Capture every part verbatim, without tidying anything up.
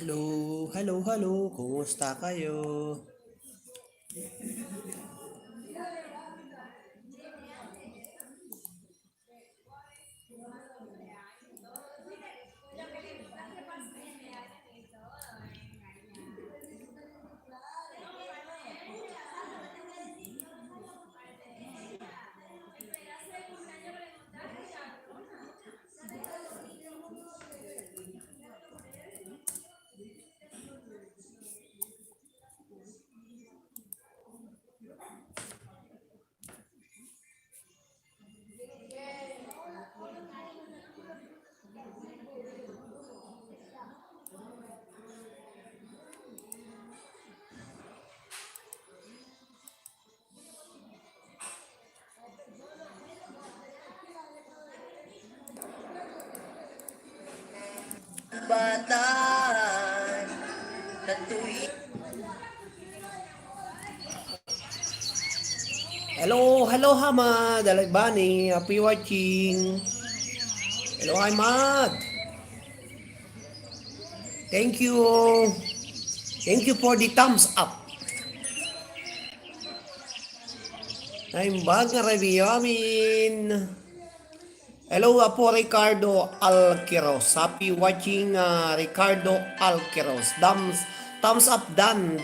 Hello, hello, hello. Kumusta kayo? Hello, hello, Hama, Dalay Bani, happy watching. Hello, hi, Mad. Thank you. Thank you for the thumbs up. Naimbag nga rabii amin. Hello, Apo Ricardo Alqueros. Happy watching, ah, Ricardo Alqueros. Thumbs, thumbs up dan.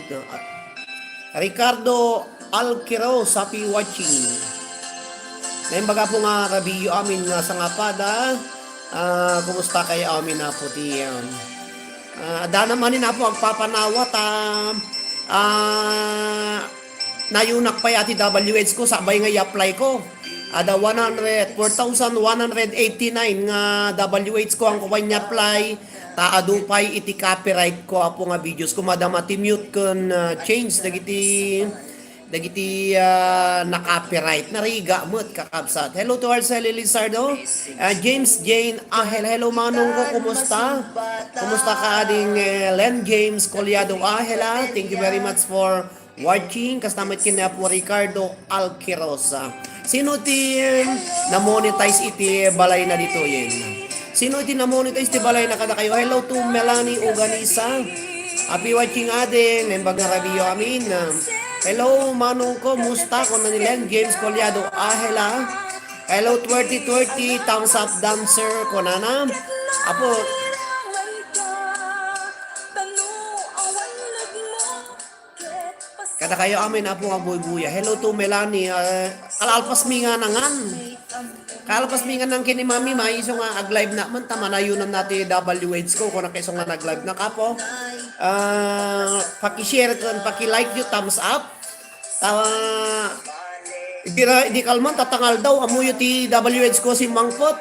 Ricardo Alqueros, happy watching. Naimbag, Apo, nga rabii amin nga sangapada. Ah, kumusta kayo amin, Apo, ti, um, ah, adda manen, Apo, agpapanawat, ah, ah, nayunak pay a ti W H ko, sakbay nga i-apply ko. Adda one hundred, four thousand one hundred eighty-nine nga W H ko ang kuwan nga apply, ta adu pay iti copyright ko, Apo, nga videos ko, madama ti mute ken, ah, change dagiti, dagiti, ah, na-copyright. Narigat met, kakabsat. Hello to Arceli Lizardo, ah, James Jane Ahel. Hello, manong ko, kumusta? Kumusta ka, ading, eh, Len James Collado Ahela? Thank you very much for watching, kasta met ken ni Apo Ricardo Alquirosa. Sino ti, em, na-monetize iti balayna ditoyen? Sino ti na-monetize ti balayna kadakayo? Hello to Melanie Uganisa. Happy watching, ading. Naimbag nga rabii amin. Hello, manong ko, musta? Kuna ni Len James Collado Ahela. Hello, twenty twenty, thumbs up dancer, kunana. Apo, kadakayo amin, Apo, nga buybuya. Hello to Melanie. Ah, kalaalpas mi nga nangan. Kalaalpas mi nga nangan ken ni Mami May, isu nga ag-live na man, ta manayunan na ti W H ko, kuna isu nga nag-live na, Apo. Ah, paki-share ken paki-like yo, thumbs up. Ta, di ra, di kalman, tatangal daw, ammoyo ti W H ko simmangpet.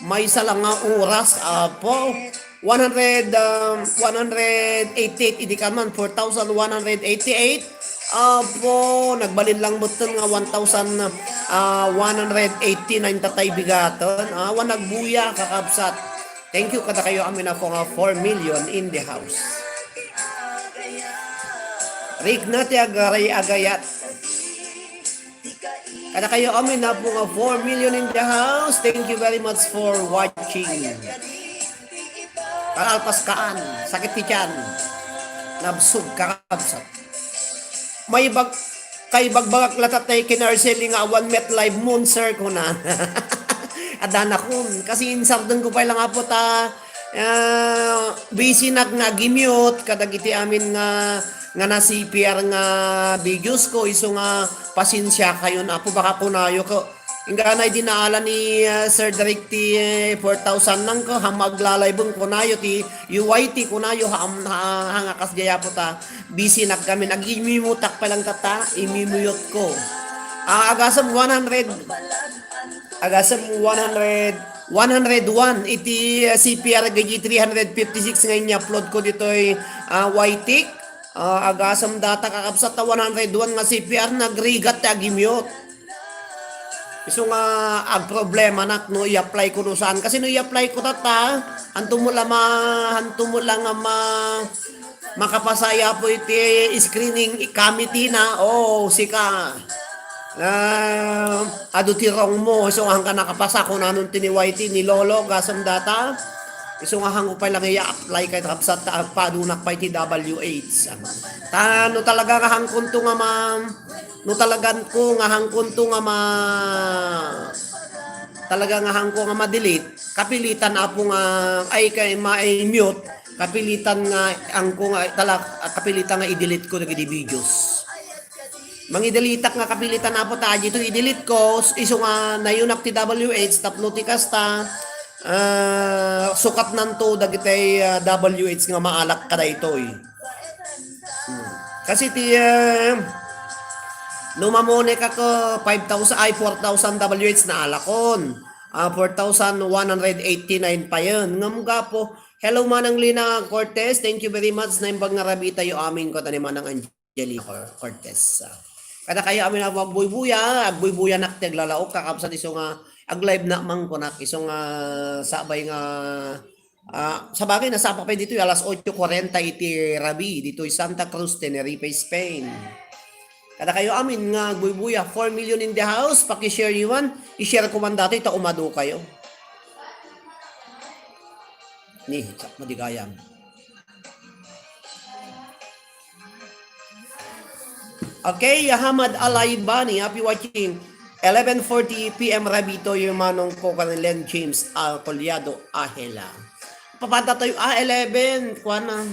Maysa lang nga oras, Apo. One hundred, um, one hundred eighty-eight, idi ka man, four thousand one hundred eighty-eight. Apo, nagbalin lang metten nga one thousand, ah, one hundred eighty-nine tatay bigaten. Ah, awan nagbuya, kakabsat. Thank you kadakayo amin, Apo, nga four million in the house. Rikna ti agaray agayat. Kadakayo amin, Apo, nga four million in the house. Thank you very much for watching. Kalaalpas kaan, sakit ti tiyan. Nabsog, kakabsat. May bag-, kaibagbagak latta tay ken Arceli nga awan met live mo, sir, kuna. Addanakon. Kasi insardeng ko pay lang, Apo, ta, ah, busy nak nga ag-mute kadagiti amin nga, nga na-C P R nga videos ko, isu nga pasensiakayon, Apo, baka kunayo ko. Inggana idi naala ni, ah, Sir Derek ti, eh, four thousand nang ko, ha, maglalaybeng kunayo ti U Y T kunayo, ha, am-, ha, ha, nga kasdiay, Apo, ta busy nak gamin. Ag-immutak pa lang tatta, imimuyot ko. Ah, agasem one hundred, agasem one hundred, one hundred one iti, ah, C P R gaji three hundred fifty-six nga inya-upload ko ditoy, ah, Y T. Ah, agasem data, kakabsat, ta one hundred one nga C P R, nagrigat ti ag-mute. Isu nga agproblema nak no i-apply ko no saan. Kasi no i-apply ko tatta, hanto mo la ma-, hanto mo la nga ma-, makapasa, Apo, iti screening committee na. Oh, sika. Ah, adu ti wrong mo. Isu nga nakapasa, kunanon ti ni Y T, ni Lolo, agasem data. Isu nga hangko pay lang iya apply kay kabsat ta agpadunak pay ti W H. Ta no talaga nga hangkonto nga ma-, no talagan ko nga hangkonto nga ma-, talaga nga hangko nga ma-delete, kapilitan apo nga, ay, kay ma-, ay, mute, kapilitan nga angko nga, tala-, kapilitan nga i-delete ko dagiti videos. Mangideleteak nga kapilitan apo ta, dito i-delete ko, s-, isu nga nayunak ti W H, tapno ti kasta, ah, sukatnanto dagiti, ah, W H nga maalak kadaytoy. Hmm. Kasi ti, ah, no mamonek ako, five thousand, ay, four thousand W H na alakon. Ah, four thousand one hundred eighty-nine pa yun. Ngam gapo. Hello, Manang Lina Cortez. Thank you very much. Naimbag nga rabii tayo amin ko tani Manang Angie. Jelly Cor-, Cortez. Ah, kada kayo amin a magbuybuya, agbuybuya nak ti aglalaok, kakabsat isu nga ag-live na man kunak, isu nga sabay nga, ah, sabagay, nasapa pay ditoy alas ocho cuarenta iti rabii, ditoy Santa Cruz, Tenerife, Spain. Kada kayo amin nga agbuybuya, four million in the house, paki-share you man, i-share ko man dati, ta umado kayo. Ni, sak madigayam. Okay, Hamad Alaibani, happy watching. Eleven forty P M Rabito, yung manong ko kan Len James Alcoliado Ahela. Papanta tayo, ah, eleven. Kuan na.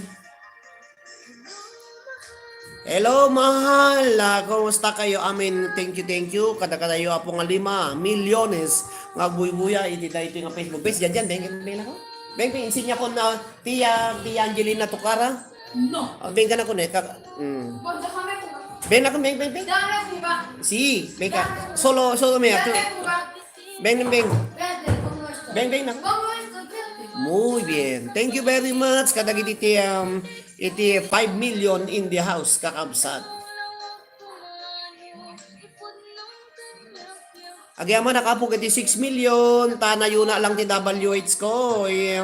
Hello, mahal. Ah, kumusta kayo? Amin. Thank you, thank you. Kada-kada yo apo nga lima milyones nga agbuybuya iti daytoy nga Facebook page. Diyan, diyan. Beng, beng, beng ako. Beng, beng, insinya ko na Tia, Tia Angelina Tukara. No. Ah, beng ka na ko, ne, ka-, mm. Beng na ko, beng, beng, beng. Si, beng ka. Solo, solo me, ako. Beng, beng, beng. Beng, beng na. Muy bien. Thank you very much. Kadagiti ti, um, iti five million in the house, kakabsat. Agyamanak apo iti six million, ta nayuna lang ti W H ko. Eh,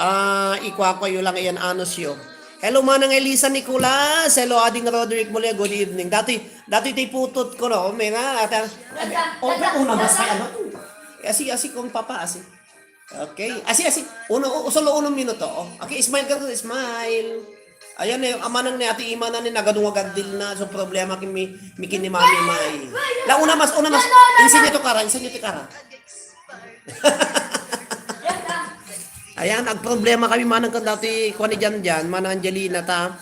ah, ikuakuayo lang iyan anusyo. Hello, Manang Elisa Nicolas. Hello, Ading Roderick Mulia. Good evening. Dati, dati ti putot ko, no? May nga, ata, ata, oh, una mas kay ano? Asi, asi kong papa, asi. Okay. Asi, asi. Uno, u-, solo uno minuto. Oh. Okay, smile ka, smile. Ayan eh, amanang ni Ate Ima na ni nagadunga gaddil na. So, problema kami, mi kinimami may. La, una mas, una mas. Insin niyo to, Kara. Insin niyo to, Kara. Ayan, nagproblema kami manang kan dati, kuwan ni Jan Jan, manang Angelina ta.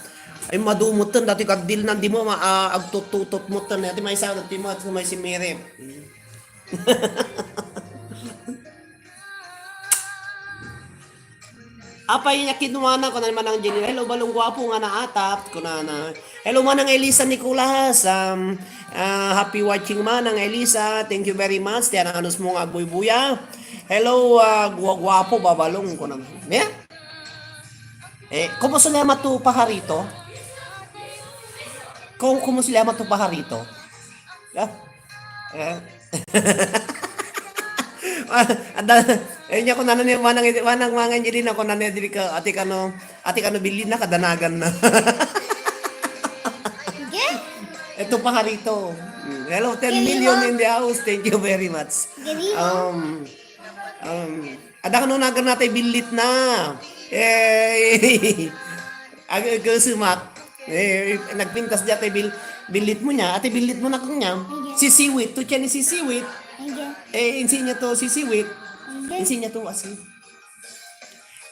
Ay, madumot ten, dati gaddil na, di mo, ma-, ah, agtututot mo ten. Ati may sa, ati mo, ati may si Mary. Apay nga kinuana, kuna ni Manang Jenny, "Hello, balong gwapo nga naatap," kunana. Hello, Manang Elisa Nicolas. Um, ah, happy watching, Manang Elisa. Thank you very much. Ti anus mo nga agbuybuya. Hello, ah, gwa-, gwapo, babalong, kunana. Yeah? Eh, kumusta naman to, paharito? Kung kumusta naman to, paharito? Ah, eh. Ah, ada, eh, niya ko nanan ni manang, manang, manang, hindi na ko nanan, dili ka, ati kano, ati kano bilin na, kadanagan na. Sige. Ito pa harito. Mm, hello, ten million in the house. Thank you very much. Galing, oh. Um, um, ada kano nagan natay bilit na. Eh, ag-, agasumak. Eh, nagpintas di ate bil-, bilit mo niya. Ate bilit mo na kung niya. Hindi. Si Siwit, to siya ni si Siwit. Hindi. Eh, insin niya to si Siwit. Hindi. Insin niya to asi.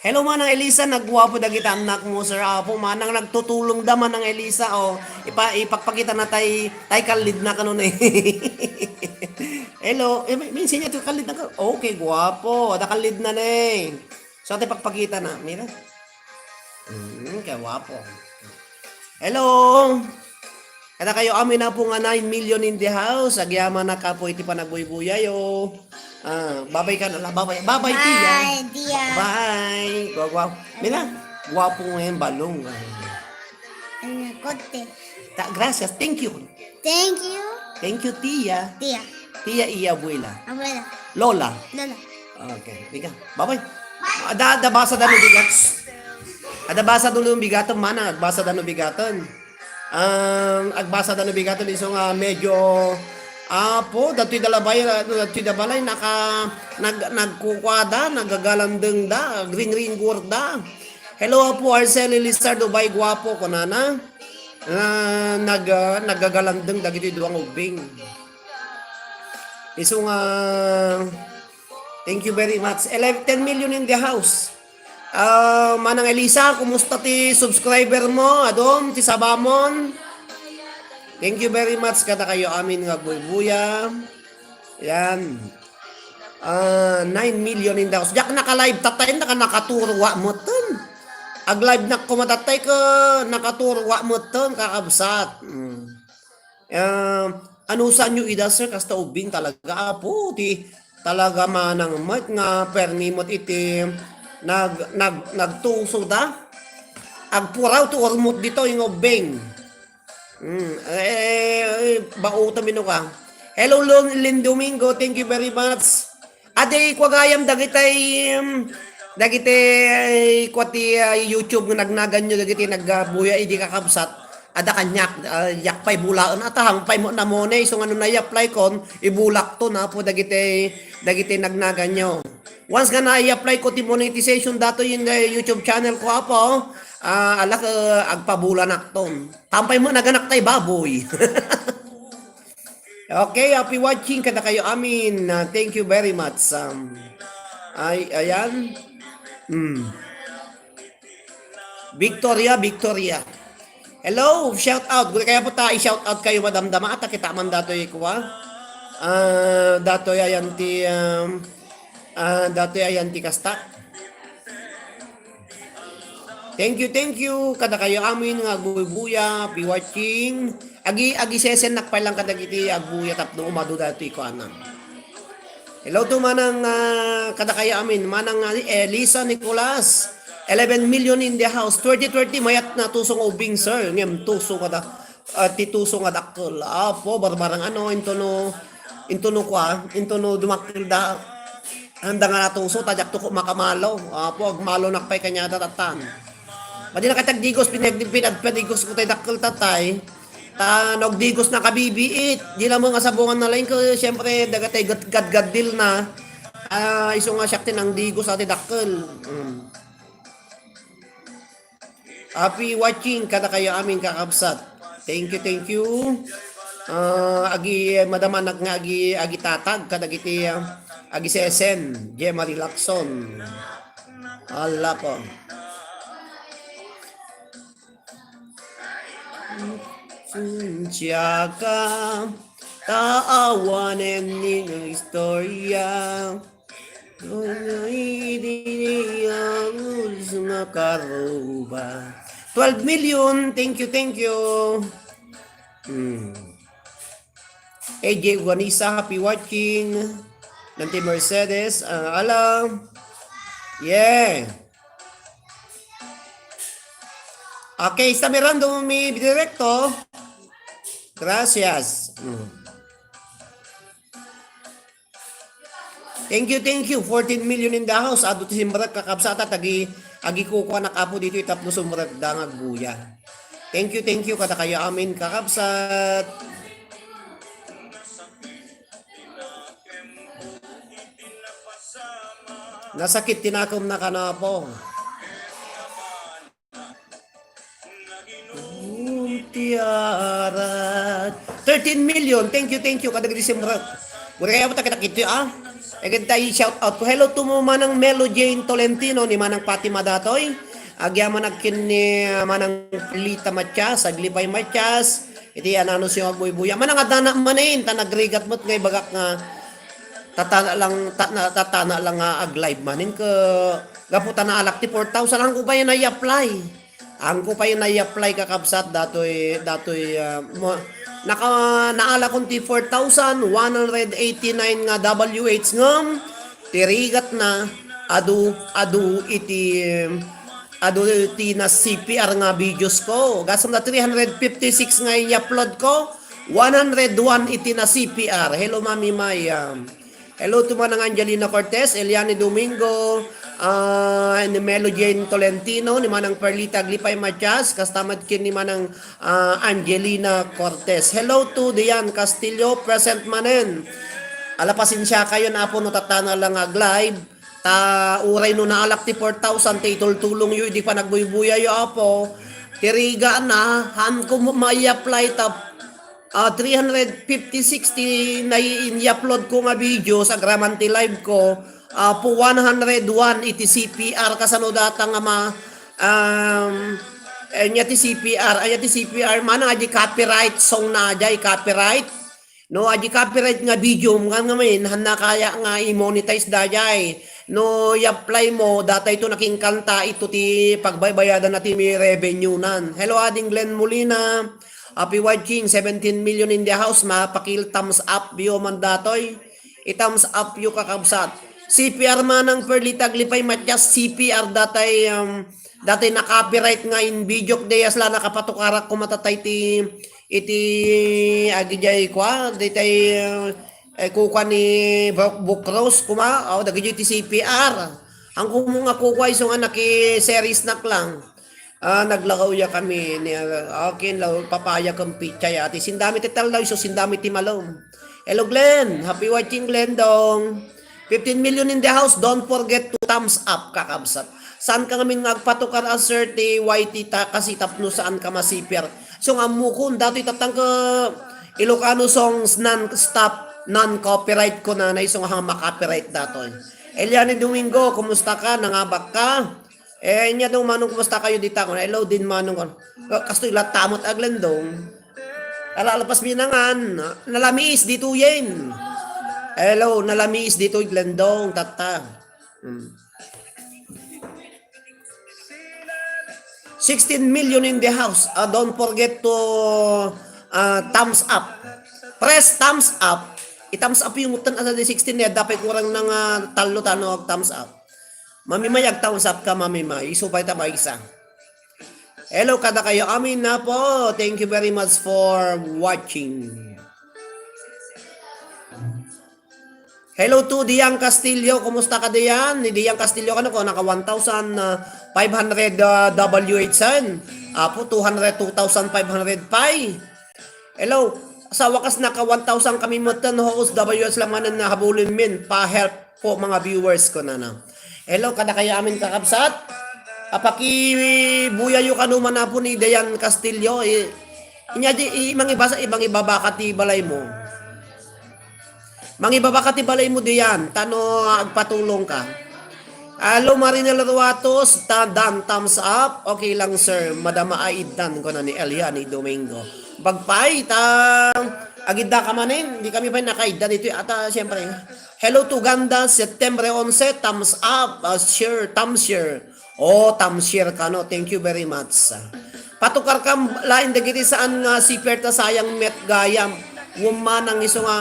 Hello, Manang Elisa, nagguwapo dagiti anak mo, Sir Apo. Manang nagtutulong da, Manang Elisa, oh. Ipa-, ipakpakita na tay, tay kallid na kano na. Hello, eh, may, may insin niya to kallid na ka. Okay, guwapo. Da kallid na, ne. So, ate, pakpakita na. Mira. Mm, kay wapo. Hello! Kada kayo amin na po nga nine million in the house. Agyaman na ka po iti panagbuybuyay, oh. Ah, babay ka na lang. Babay. Babay, Tia. Bye, Tia. Bye. Wow, wow. Mira, guwapo ngayon, balong. Ay, nakote. Ta-, gracias. Thank you. Thank you. Thank you, Tia. Tia. Tia, iya, abuela. Abuela. Lola. Lola. Okay, ika. Bye-bye. Ada, ada basa da no bigat. Ada basa da no bigaton, mana. Basa da no bigaton. Um, agbasa da no bigaton, iso nga medyo Apo, datoy da labay, datoy da balay, naka-, nag-, nagkukuada, nagagalandengda, agringringgorda. Hello, Apo Arceli Lizardo, bay guapo, kunana. Ah, nag-, ah, nagagalandeng dagiti dua nga ubbing. Isu nga, thank you very much. Eleven, ten million in the house. Ah, Manang Elisa, kumusta ti subscriber mo? Adum, ti sabamon? Thank you very much kadakayo amin nga agbuybuya. Yan. Ah, nine million in the house. Diak naka-live tattay, naka-, nakaturwa metten. Ag-live nak koma tattay ket nakaturwa metten, kakabsat. Mm. Ah, anusanyo ida, sir, kasta ubbing talaga, Apo, ti talaga manang met nga permi met iti nag-, nag-, nagtuso da. Agpuraw ti urmot ditoy nga ubbing. Mm, eh, eh, bauta mino ka. Hello, Lon-, Lin Domingo. Thank you very much. Adi, kua gayam dagitay, um, dagitay, kua ti, ah, YouTube nga nagnaganyo, dagiti nagbuya, idi kakabsat. Ada kaniak, ah, yak pay bulaen, atahang pay mo namone, isu nga no na-apply kon, ibulak to, napo dagitay, dagitay nagnaganyo. Once nga na-apply ko ti monetization dato in the YouTube channel ko, Apo, ah, alak, ah, agpabulanak ton. Tampay mo naganak tay baboy. Okay, happy watching kadakayo amin. Ah, thank you very much. Um, ay, ayan. Hmm. Victoria, Victoria. Hello, shout out. Guri kaya po ta i-shout out kayo, madamdama. At kita man datoy kuwa. Ah, datoy ayan ti, um, ah, datoy ayan ti kasta. Thank you, thank you. Kadakayo amin nga agbuybuya, be watching. Agi, agi sesen nakpay lang kadagiti agbuya tapno umadu datoy ko anam. Hello to manang, ah, kadakayo amin, manang, ah, Elisa Nicolas. Eleven million in the house. Twenty twenty, mayat na tuso nga ubing, sir. Ngem tuso nga da, ah, ti tuso nga dakkel. Apo, barbarang ano, intono, intono kwa, intono dumakkel da. Anda nga natuso, ta diak to ko makamalo. Apo, agmalo nakpay kaniada tatan. Madi na katagdigos, pinag-, pinagpadigos ko tay dakkel tatay. Ta, nagdigos na kabibiit. Di na mo nga sabungan na lain ko, siyempre, dagatay gad-, gadgaddil na. Ah, isu nga siak ti nangdigos, ati dakkel. Mm. Happy watching kadakayo amin, kakabsat. Thank you, thank you. Ah, agi, madamanak nga agi, agitatag kadagiti, ah, agisesen, Gemma Relaxon. Ala po. Sunsiaka, taawanen ni nga istorya. Nga idi niya nga karuba. Twelve million. Thank you, thank you. Hmm. A J Uganisa, happy watching. Nanti Mercedes, ah, alam. Yeah. Okay, esta mirando mi direkto. Gracias. Hmm. Thank you, thank you. Fourteen million in the house. Adu ti simrek, kakabsat, at agi, agi kukuanak apo dito itapno sumrek da nga agbuya. Thank you, thank you. Kadakayo amin, kakabsat. Nasakit ti nakem na kanapo. Ti arat. Thirteen million. Thank you, thank you. Kadagiti simrek. Guri kayo ta kita kiti, ah. Agad tayo shout out ko. Hello to mo, Manang Melo Jane Tolentino, ni Manang Fatima datoy. Agyaman agkin ni, ah, Manang Lita Matias, Aglipay Matias. Iti anano siyo agbuybuya. Manang adana manin, ta nagrigat met nga ibagak nga tatana lang, ta-, na-, tatana lang nga ag-live manin ke gapu ta naalak ti four thousand, angko pay na i-apply. Angko pay na i-apply, kakabsat, datoy, datoy, ah, mo-, naka-, naalakon ti four thousand one hundred eighty-nine nga W H ngem, ti rigat na, adu, adu iti, adu iti na C P R nga videos ko. Gasam na three hundred fifty-six nga i-upload ko, one hundred one iti na C P R. Hello, Mami Maya. Hello to Manang Angelina Cortez, Eliane Domingo, Ah, ni Melo Jane Tolentino, ni Manang Perlita Aglipay Matias, kasta met ken ni Manang, ah, Angelina Cortez. Hello to Dian Castillo, present manen. Ala, pasensia kayo na, Apo, no tattana lang ag-live. Ta uray no naalak ti four thousand, ti itultulongyo idi panagbuybuyayo, Apo. Ti rigat na, haan ko ma-, ma-apply ta, ah, three hundred fifty-six ti nai-, in-upload ko nga videos agraman ti live ko. Apo, one hundred one iti C P R, kasano data nga ma-, um, eh, ania ti C P R, ania ti C P R, manang adi copyright song na, adi copyright. No, adi copyright nga video, nga ngamin, hanna kaya nga i-monetize dayay. No, i-apply mo, data ito nakinkanta, ito ti pagbaybayadan na ti may revenue nan. Hello, Ading Glenn Molina. Happy watching, seventeen million in the house, mapakil thumbs up, view man datoy. I-thumbs up yo, kakabsat. C P R manang Perlita Aglipay Matias, C P R datay, um, datay na-copyright nga in video, dayas la nakapatukarak kumatatay ti, iti, agijay kwa, ditay, eh, kukua ni Buk-, Bukros kuma, aw, dagijay ti C P R. Ang kumo nga kukua iso nga naki-series nak lang. Ah, naglakaw ya kami ni, ah, akin law, papaya ken pechay, ati. Sindami ti taldaw, iso sindami ti malem. Hello, Glenn. Happy watching, Glenn Dong. Fifteen million in the house. Don't forget to thumbs up, kakabsat. Saan ka ngamin nga agpatukar a sir ti Y T ta kasi tapno saan ka masiper? So, nga mukon, datoy tatang ka Ilocano songs non-stop, non-copyright ko na, na iso nga maka-copyright datoy. Eliane Domingo, kumusta ka? Nangabak ka? Eh, nia dong Manong, kumusta kayo dita? Hello din, Manong. Kastoy latta met a Glenn Dong. Ala, lapas binangan. Nalamiis ditoyen. Hello, nalamiis ditoy Glenn Dong, tatta. Hmm. Sixteen million in the house. Ah, don't forget to, ah, thumbs up. Press thumbs up. I-thumbs up yung utan asa di sixteen, eh, dapat kurang na nga talo tano thumbs up. Mami May, ag-thumbs up ka, Mami May. Isu pay ta maysa. Hello, kada kayo. Amin na po. Thank you very much for watching. Hello to Dian Castillo. Kumusta ka, Dian? Ni Dian Castillo, kano ko, naka one thousand five hundred, ah, W H N. Apo, two hundred, two thousand five hundred pay. Hello. Sa wakas, naka one thousand kami metten, host, W S lang manen na habulin min. Pa-help po, mga viewers ko na, na. Hello, kada kayo amin kakabsat. Apakibuya yo kano man apo ni Dian Castillo. I-, inya di, i-, mangibasa, i-, mangibabaka ti balay mo. Mangibabaka ti balay mo diyan, tano agpatulong ka. Hello, Marinel Ruatos, ta dan thumbs up. Okay lang, sir. Madama a iddan ko na ni Eliane Domingo. Bagpay, ta agidda ka manen, di kami pay nakaiddan ito. Ata, siyempre. Hello to Uganda, September onse, thumbs up. Ah, share, thumbs share. Oh, thumbs share kano. Thank you very much. Patukar kam lain dagiti saan nga siper ta sayang met gayam. Ngem manang isu nga,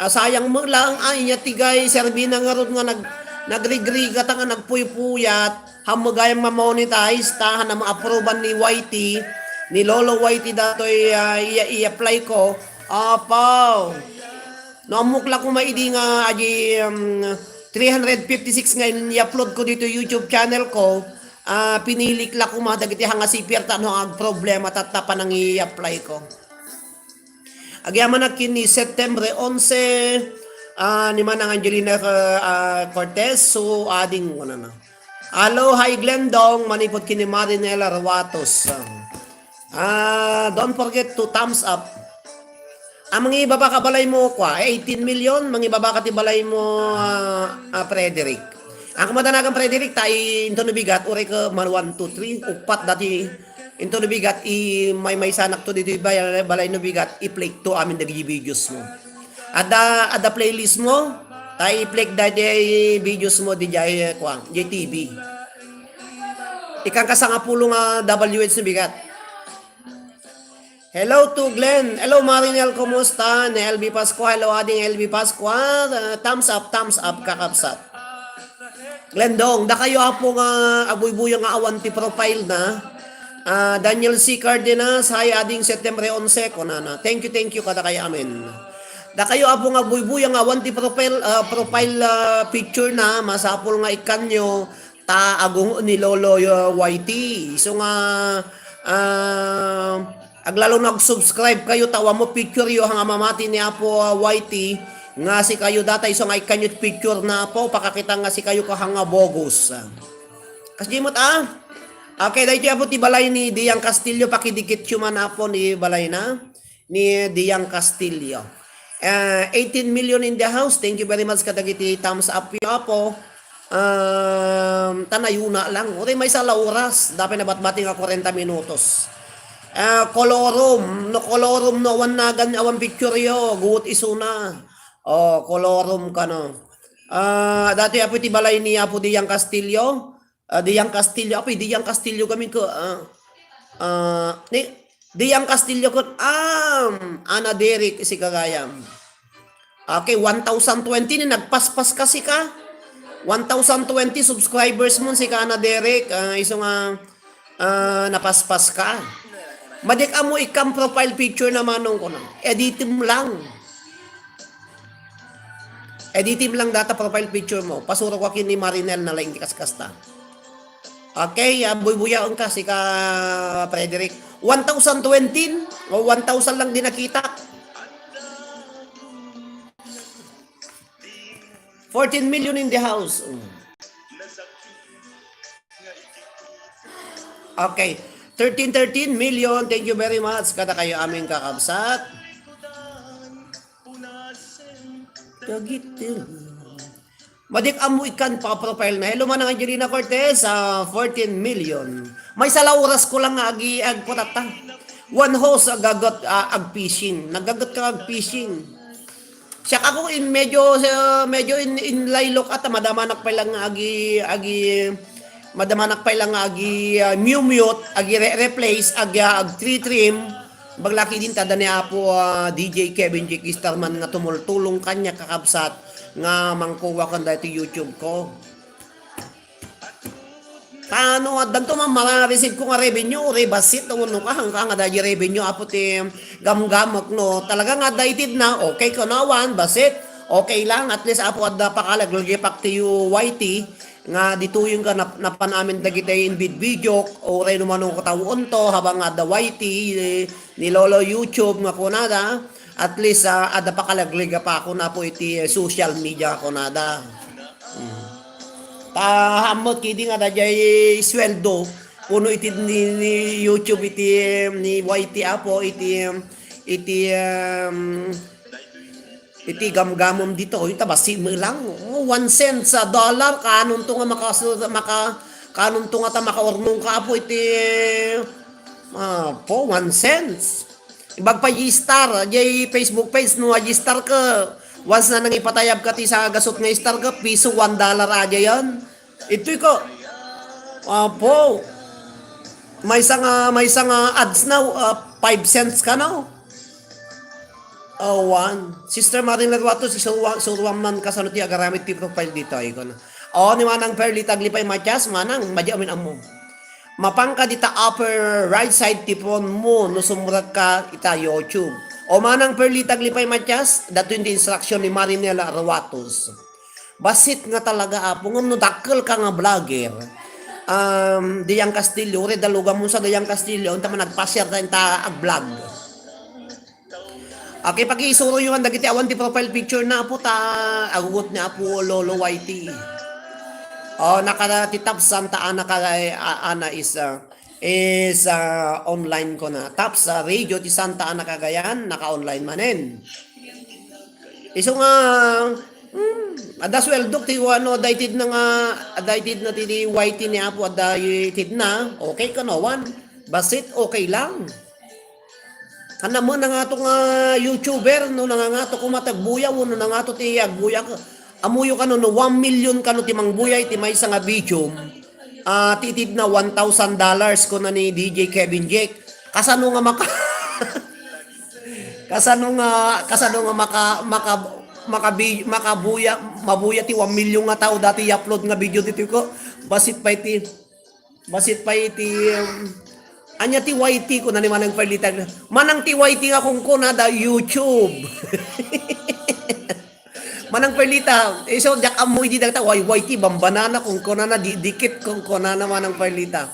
ah, sayang met lang, ay, inya ti gay serbina ngarud nga nag-, nagrigrigat nga nagpuypuyat, hammo gayam ma-monetize, ta hanam approvean ni Y T, ni Lolo Y T datoy, ah, iya, i-apply ko. Apaw. No, ammok la koma idi nga adi, um, three hundred fifty-six nga in-upload ko dito YouTube channel ko, ah, pinilik la koma dagiti hanga siper ta no agproblema tatta panang i-apply ko. Agyamanak ken ni September onse, ah, ni Manang Angelina, ah, Cortez, so ading ko na na. Hello, hi Glendong, manipod ken ni Marinela Ruatos. Ah, don't forget to thumbs up. Ah, mangibaba ka balay mo, kwa, eighteen million, mangibaba ka ti balay mo, ah, ah, Frederick. Ang kumadanagan Frederick, ta i-, into no bigat, uray ka man one, two, three, upat dati, into no bigat, i-, may, may sanak to dito, balay, balay no bigat, i-play to amin dagiti videos mo. Ada, ada playlist mo, ta i-play dagiti videos mo, di jay, kwa, jay T V. Ikang kasangapulo nga W H no bigat. Hello to Glenn. Hello, Marinel. Kumusta? Ni L B Pascua. Hello, ading L B Pascua. Uh, thumbs up, thumbs up, kakabsat. Glenn Dong, dakayo apo nga abuybuyang nga awan ti profile na. Ah, Daniel C. Cardenas, hi, ading September onse, kunana. Thank you, thank you, kada kay amin. Dakayo, Apo, nga agbuybuya nga awan ti profile, ah, profile, ah, picture na, masapul nga ikkanyo ta agungo ni Lolo, ah, Y T. Isu nga, ah, aglalo no ag-subscribe kayo ta awan mo picture yo nga mamati ni Apo, ah, Y T nga sikayo data isu nga ikkanyo ti picture na, Apo, pakakita nga sikayo ka nga bogus. Kasdi met, ah? Okay, daytoy, Apo, ti balay ni Diang Castillo, pakidikit yo man, Apo, ni balay na ni Diang Castillo. Ah, eighteen million in the house. Thank you very much kadagiti thumbs up yo, Apo. Um, ta nayuna lang. Uray maysa la oras. Dapat nabatbati nga kwarenta minutos. Ah, kolorum. No kolorum, no awan nagan, awan picture yo. Guot isuna. Oh, kolorum kano. Ah, daytoy, Apo, ti balay ni Apo Diang Castillo. Ah, Diang Castillo. Apo, Diang Castillo kami ko, ah, ah, ni, Diang Castillo ko, um, Ana Derek, si kagayam. Okay, one thousand twenty ni nagpaspas ka, sika. One thousand twenty subscribers mo, sika, Ana Derek. Ah, isu nga, ah, napaspas ka. Madik amo ikam profile picture na manong ko na. Editim lang. Editim lang data profile picture mo. Pasurok ko ken ni Marinel na laing ti kaskasta. Okay, ah, buybuyaen ka, sika, Frederick. One thousand twenty o one thousand lang di nakita. Fourteen million in the house. Mm. Okay. Thirteen, thirteen million. Thank you very much. Kada kayo aming kakabsat. Kagitil. Madik amo ikan pa profile na. Hello, Manang Angelina Cortez, ah, fourteen million. Maysa la oras ko lang nga agi-, agputatta. One host, agagat, ah, ag-fishing. Nagagat ka ag-fishing. Siak ako in medyo, ah, medyo in, in laylok at madamanak pa lang nga agi, agi, madamanak pa lang nga agi, ah, mute, agi re-, replace, agi, ah, ag-tree trim. Baglaki din tada ni Apo, ah, D J Kevin Jake Starman nga tumultulong kanya kakabsat nga mangkuwa kan daytoy YouTube ko. Kano addanto man ma-receive ko nga revenue, uray bassit, no, no, ka, hangka nga daydi revenue, Apo, ti gamgamek, no. Talaga nga adda itid na, okay ko na, awan, bassit, okay lang, at least, Apo, adda pakalaglagipak ti Y T, nga ditoyen ka nap-, napan amin dagiti inbidbidiok, uray no mano ko tawenko, habang nga adda Y T, eh, ni Lolo YouTube nga kunada, at least, ah, adda pakalaglagipak, Apo, iti, eh, social media kunada. Mm. Ta, ammot kidi nga daydiay sueldo, puno iti ni, ni YouTube, iti, ni Y T, Apo, iti, iti, um, iti gamgamom dito, ita basi mo lang. Oh, one cent sa dollar, kanunto nga makasu-, maka-, kanunto nga ta makaurnong ka, Apo, iti, Apo, one cent. Ibagpay star, jay Facebook page, no, ajay star ka. Once na nangipatayab ka ti sa gasut nga star ka, piso, one dollar aja yan. Itoy ko. Apo. Maysa nga, maysa nga ads na, ah, five cents ka, no? Awan. Sister Marilyn Ruato, si Surwa-, Surwang man kasano ti agaramid ti profile dito, ay ko na. Oh, ni Manang Perlita Aglipay Matias, Manang, madi amin ammo. Mapangka dita upper right side ti phone mo no sumrekka ita YouTube. O Manang Perlita Aglipay Matias, datoy ti instruction ni Marinela Ruatos. Bassit nga talaga, Apo, ngem no dakkel ka nga vlogger, um, Diang Castillo, uray dalugam mo sa Diang Castillo, unta man nagpa-share ta inta ag-vlog. Okay, pakiisuro yo man dagiti awan ti profile picture na, Apo, ta agugot ni Apo Lolo Y T. Oh, naka ti Tap Santa Ana ka, a-, Ana is, uh, is, uh, online ko na. Tap sa radio ti Santa Ana Cagayan, naka-online manen. Isu nga, hmm, adda sueldok ti wano, adda itid na nga, adda itid na ti Y T ni Apo, adda itid na. Okay ka no, wan. Basit, okay lang. Kanam mo nangato nga YouTuber, no, nangangato ko matagbuya, no, nangato ti agbuya ka. Amuyo kano, no, one million kano ti mangbuya iti maysa nga video. Ah, titid na one thousand dollars ko na ni D J Kevin Jake. Kasano nga maka-, kasano nga, kasano nga maka-, maka-, makabi-, makabuya, mabuya ti one million nga tao dati i-upload nga video ditoy ko. Basit pa iti Basit pa iti, um, anya ti Y T ko na ni Manang Perlita. Manang ti Y T nga kungkuna da YouTube. Manang Perlita, isu diak ammo idi dagta, Y Y T, bambanana, kunkunana, di, dikit, kunkunana, Manang Perlita.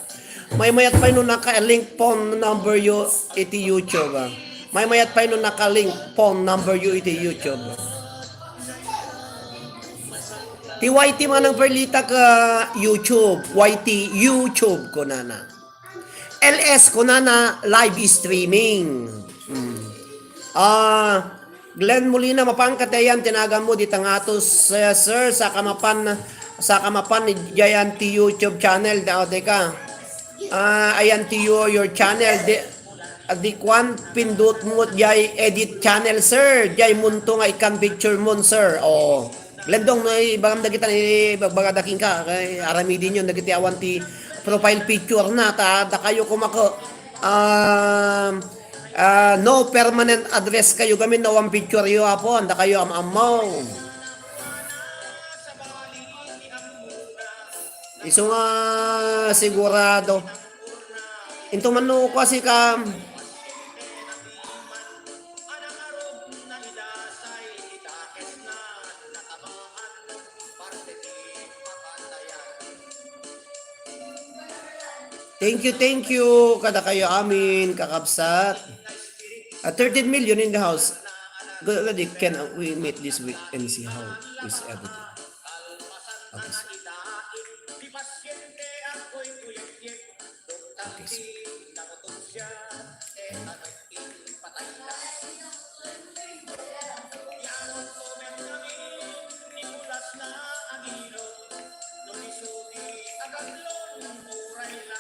Maymayat pay no naka-link phone number yo iti YouTube, ah. Maymayat pay no naka-link phone number yo iti YouTube. Ti Y T, Manang Perlita, ka YouTube, Y T, YouTube, kunana. L S, kunana, live streaming. Mm. Ah, Glenn Molina, mapanka ti ayan ti naganmo dita nga atos, eh, sir, saka mapan, saka mapan diay ayan ti YouTube channel, da, o, teka. Ah, ayan ti your, your channel, di, di kuan, pindutmo diay edit channel, sir. Diay munto nga ikkan picture mon, sir. O. Glendong, no, ibagam dagita, ibagbagada kenka, kay aramidinyo dagiti awan ti profile picture na, ta, dakayo koma ko, um, ah, no permanent address kayo gamin no awan picture yo, Apo, dakayo am-ammo. Isu nga sigurado. Into man no, kasi ka, Thank you, thank you. Kada kayo amin, kakabsat. Ah, thirteen million in the house. Good already. Can, uh, we meet this week and see how is everything? Okay, sir. Okay, sir.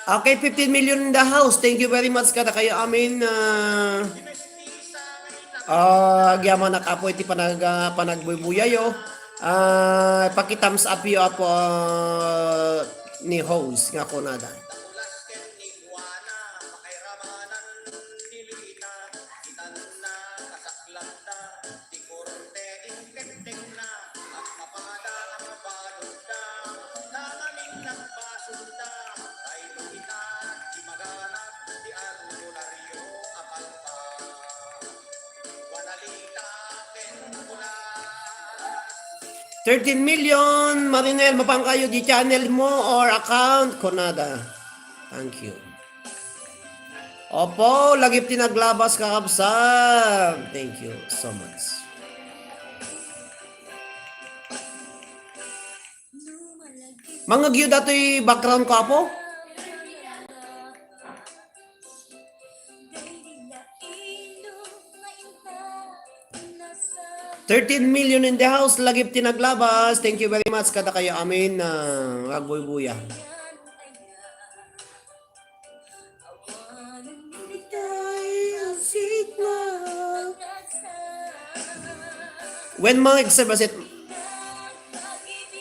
Okay, fifteen million in the house. Thank you very much kada kayo amin. Ah, ah, agyamanak, Apo, iti panag-, ah, panagbuybuyayo. Ah, paki-thumbs up yo, Apo, ah, ni host nga kunada. Thirteen million, Marinel, mapan kayo di channel mo or account, kunada. Thank you. Opo, lagip ti naglabas, kakabsat. Thank you so much. Mangagyo datoy background ko, Apo? Thirteen million in the house, lagip ti naglabas. Thank you very much, kada kayo amin, ah, agbuybuya. When mga exercise,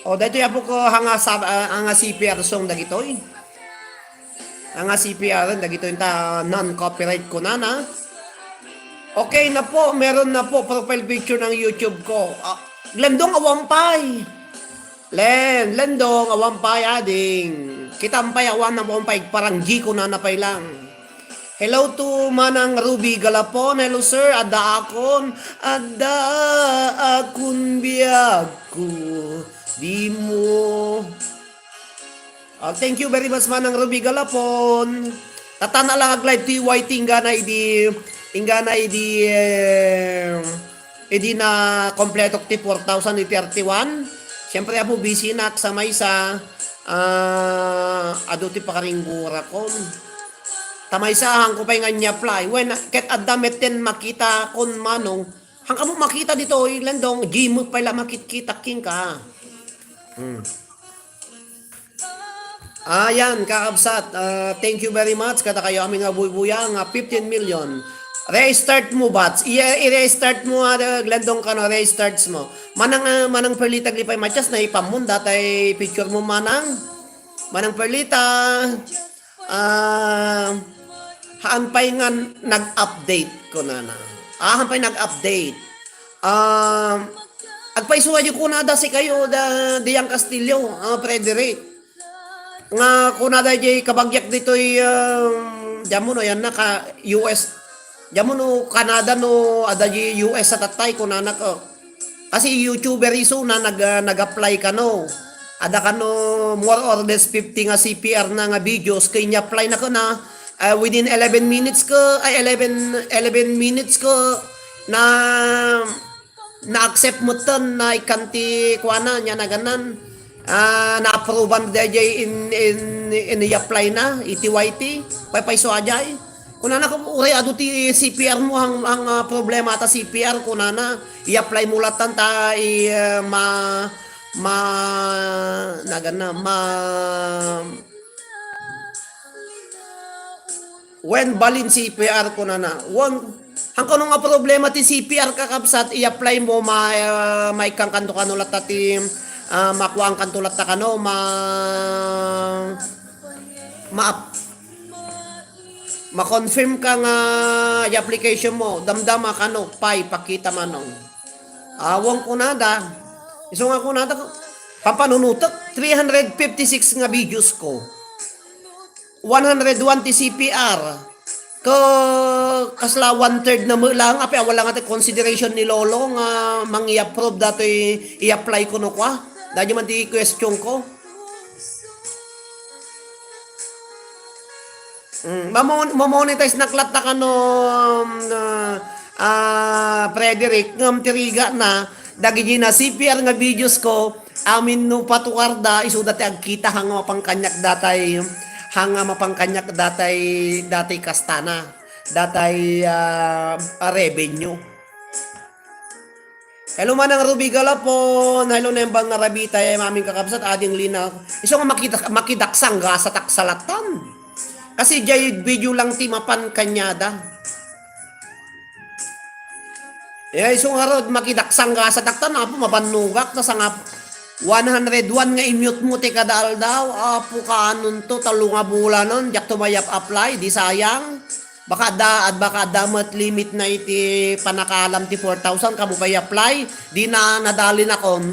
o, daytoy, Apo ko, hanga sa, ah, hanga C P R song dagitoy. Hanga C P R dagitoy ta non-copyright kunana. Okay na po, meron na po profile picture ng YouTube ko. Ah, Glendong, awan pay. Len, Lendong, awan pay, ading. Kitam pay, awan, awan pay, parang G ko na napay lang. Hello to Manang Ruby Galapon. Hello, sir. Adda akon, adda akon biag ko. Di mo. Ah, thank you very much, Manang Ruby Galapon. Tatana lang ag-live ti Y T, inggana idi, inggana idi, eh, Idi na kompletok ti four thousand iti R T one, siyempre, Apo, busy nak sa maysa, ah, adu ti pakaringgura kon. Ta maysa, hanko pay nga ni-apply. Wen, ket adda metten makita kon manong. Hanka mo makita ditoy, Lendong, Gmail pay la makitkitak kenka. Hmm. Ayan, kakabsat, ah, thank you very much. Kada kayo amin nga buybuya nga fifteen million. Restart mo, Bats. I-, i-restart mo, ah, Glendong, kano, restart mo. Manang, ah, Manang Perlita, Glipay Matias, naipam mo, datay picture mo, Manang. Manang Perlita, ah, haan pay nga nag-update, kunana. Ah, haan pay nag-update. Ah, agpayso ayo kunada si kayo, da, Diang Castillo, ah, Frederick. Nga kunada jay kabagiak ditoy, um, diammo no, yan na ka U S. Diammo no Canada no, ada jay U S sa tatay, kunana ko. Kasi YouTuber isu na nag, ah, nag-apply kano. Ada kano more or less fifty nga C P R na nga videos, kay ni-apply na ko na, ah, within eleven minutes ko, ay, eleven, eleven minutes ko na na-accept mo ton na ikan ti kuana, nia naganan. Ah, na-approvean dayjay in, in, in i-apply na, iti Y T. Pay, pay, so ajay. Kunana ko, "Uray adu ti C P R mo, ang, ang, ah, problema ta C P R," kunana. "I-apply mo latan ta, i, ah, ma, ma, nagana, ma, Wen balin C P R kunana. Wen, hangkano nga problema ti C P R, kakabsat, i-apply mo, ma, ah, maikkan kanto kano latta ti, ah, makuan kanto latta kano, ma, ma, ma-confirm ka nga i-application mo, damdama kano, pay, pakita manong. Awang kunada. Isu nga kunada, pampanunutek, three hundred fifty-six nga videos ko. One hundred one ti C P R. Ka, kasla one-third na met lang, apay, wala nga ti consideration ni Lolo nga mangi-approve datoy i-apply ko no kwa. Daydi man ti question ko. Mm, mamo-, mamonetize nak latta kano, um, ah, ah, Frederick, ngem ti rigat na, dagiti na C P R nga videos ko, amin no patukarda, isuda ti agkita, hanga mapan kaniak datay, hanga mapan kaniak datay, datay kastana, datay, ah, ah, revenue. Hello, Manang Ruby Galapon. Hello, Nembang nga Rabita. Ay, maming kakabsat, ading lina. Isu nga makita-, makidaksang ga sa taksalatan. Kasi jay video lang ti mapan kaniada. Eh, isu nga rod, makidaksang ga sa taktan, apo, mabannogak, ta sangap-, one hundred one nga i-mute mo ti kada aldaw, apo, kaanonto, tallo nga bulanon, diak to mayap-apply, di sayang. Baka adda, baka adda met limit na iti panakalam ti four thousand, kamo pay i-apply, di na nadalin akon.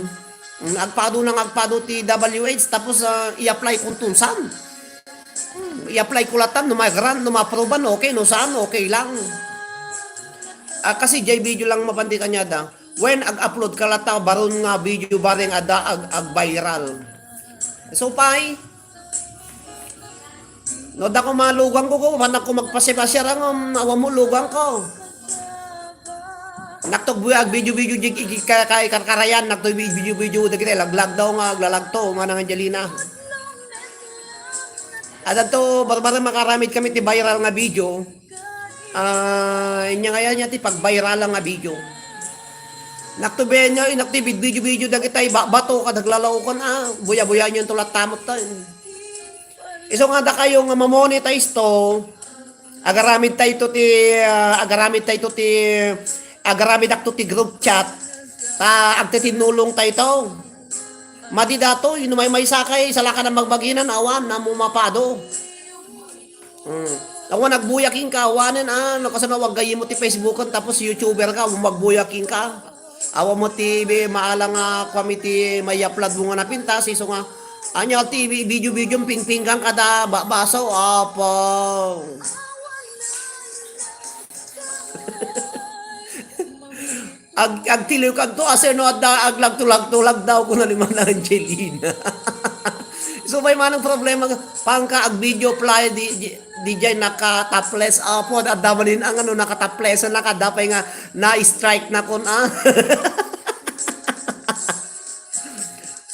Mm, agpado nang agpado ti W H, tapos, ah, i-apply kon tunsan. Hmm, i-apply ko latan, no ma-grant, no ma-approvean, okay, no saan, okay lang. Ah, kasi jay video lang mapan ti kaniada. Wen ag-upload ka latta, baron nga video bareng adda ag-, ag-viral. So, pay, no, adda ko malugang ko, ko, panak ko magpasipasyar, ang, um, awan mo lugang ko. Nakto ag video-video, jig, ig, ka, ka, karkarayan, nakto video-video, dagiti laglagdaw nga, aglalagto, nga nang Angelina. Adto, barbara makaramid kami ti viral nga video. Ah, inya nga yan, ti pag-viral nga video. Nakto ben, nakto video-video, dagiti ba-, bato, kadaglalawkon, ah, buya-buya niyo to latamot ta. Isu nga dakayo nga mamonetize to, agaramid tayo ti, ah, agaramid tayo ti, agaramid akto ti group chat. Ta agtitinnulong tayo to. Madi datoy, no maymaysa kay, salaka na magbaginan, awan, na mo mapado. Hmm. Awan agbuya kenka, awanen, ah, no, kasano, awan gayyem mo ti Facebookon, tapos YouTuber ka, awan magbuya kenka. Awan mo ti bi-, maala nga kuam iti mayaplag mo nga napintas, isu nga, anya ti bi-, video-video, pingpinggan kada ba-, baso, apo. Ag-, agtiliw kadto, asino adda aglagto-lagto, lagdaw ko na ni Mana Angelina. So, may manang problema, pangka ag-video play, di, di, di jay naka-topless. Apo, adda manin ang ano, naka-topless, nakadapay nga na-strike na kun, ah.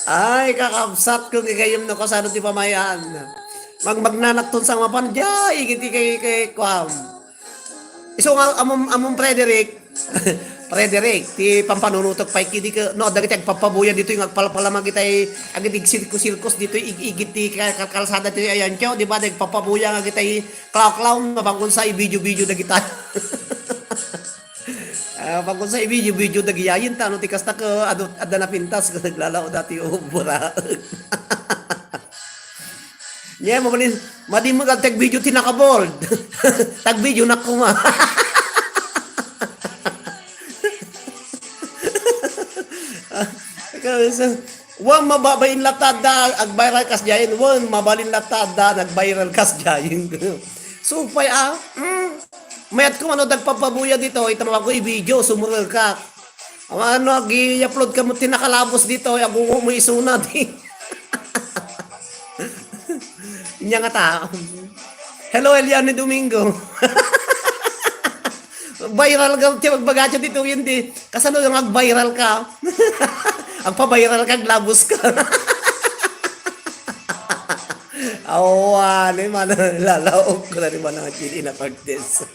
Ay, kakabsat ko, kikayem no, kasano ti pamayaan. Mag-, magnanakton sang mapan, jay, igiti kay, kay, kuam. Isu nga, amom, amom Frederick, Frederick, ti pampanunutok pay kidi ke, no, dagiti agpapabuya ditoy nga agpalpalamag itay, agiti agsilko-silkos ditoy, ig-, igit ti ka-, ka-, kalsada ti ayan, tiyo, di ba, agpapabuya nga agitay klaw-klaw, mapangkunsa i-video-video dagita. Ah, pangkunsa i-video-video dagiyayin, ta, no, ti kasta ke, adu-, adda napintas, ke, naglalao dati, oh, bura. Nia, mabalin, madi met agtag-video ti nakabold. Tag-video na koma. Ikaw, so, wen, mababain latta adda, ag-viral kasdiayen, wen, mabalin latta adda, nag-viral kasdiayen. So, pay, ah, mm, mayat ko, ano, dagpapabuya dito, ita mabago i-video, sumurel ka. Awan no, agi-upload ka mo ti nakalabos ditoy, agungo mo isuna di. Nya nga ta. Hello, Eliane Domingo. Viral ka, ti magbagacho ditoy, hindi. Kasano yung ag-viral ka? Agpa-viral ka, aglabos ka. Awan, eh, mana, lalaok ko na rin mana, Chili na Cortez.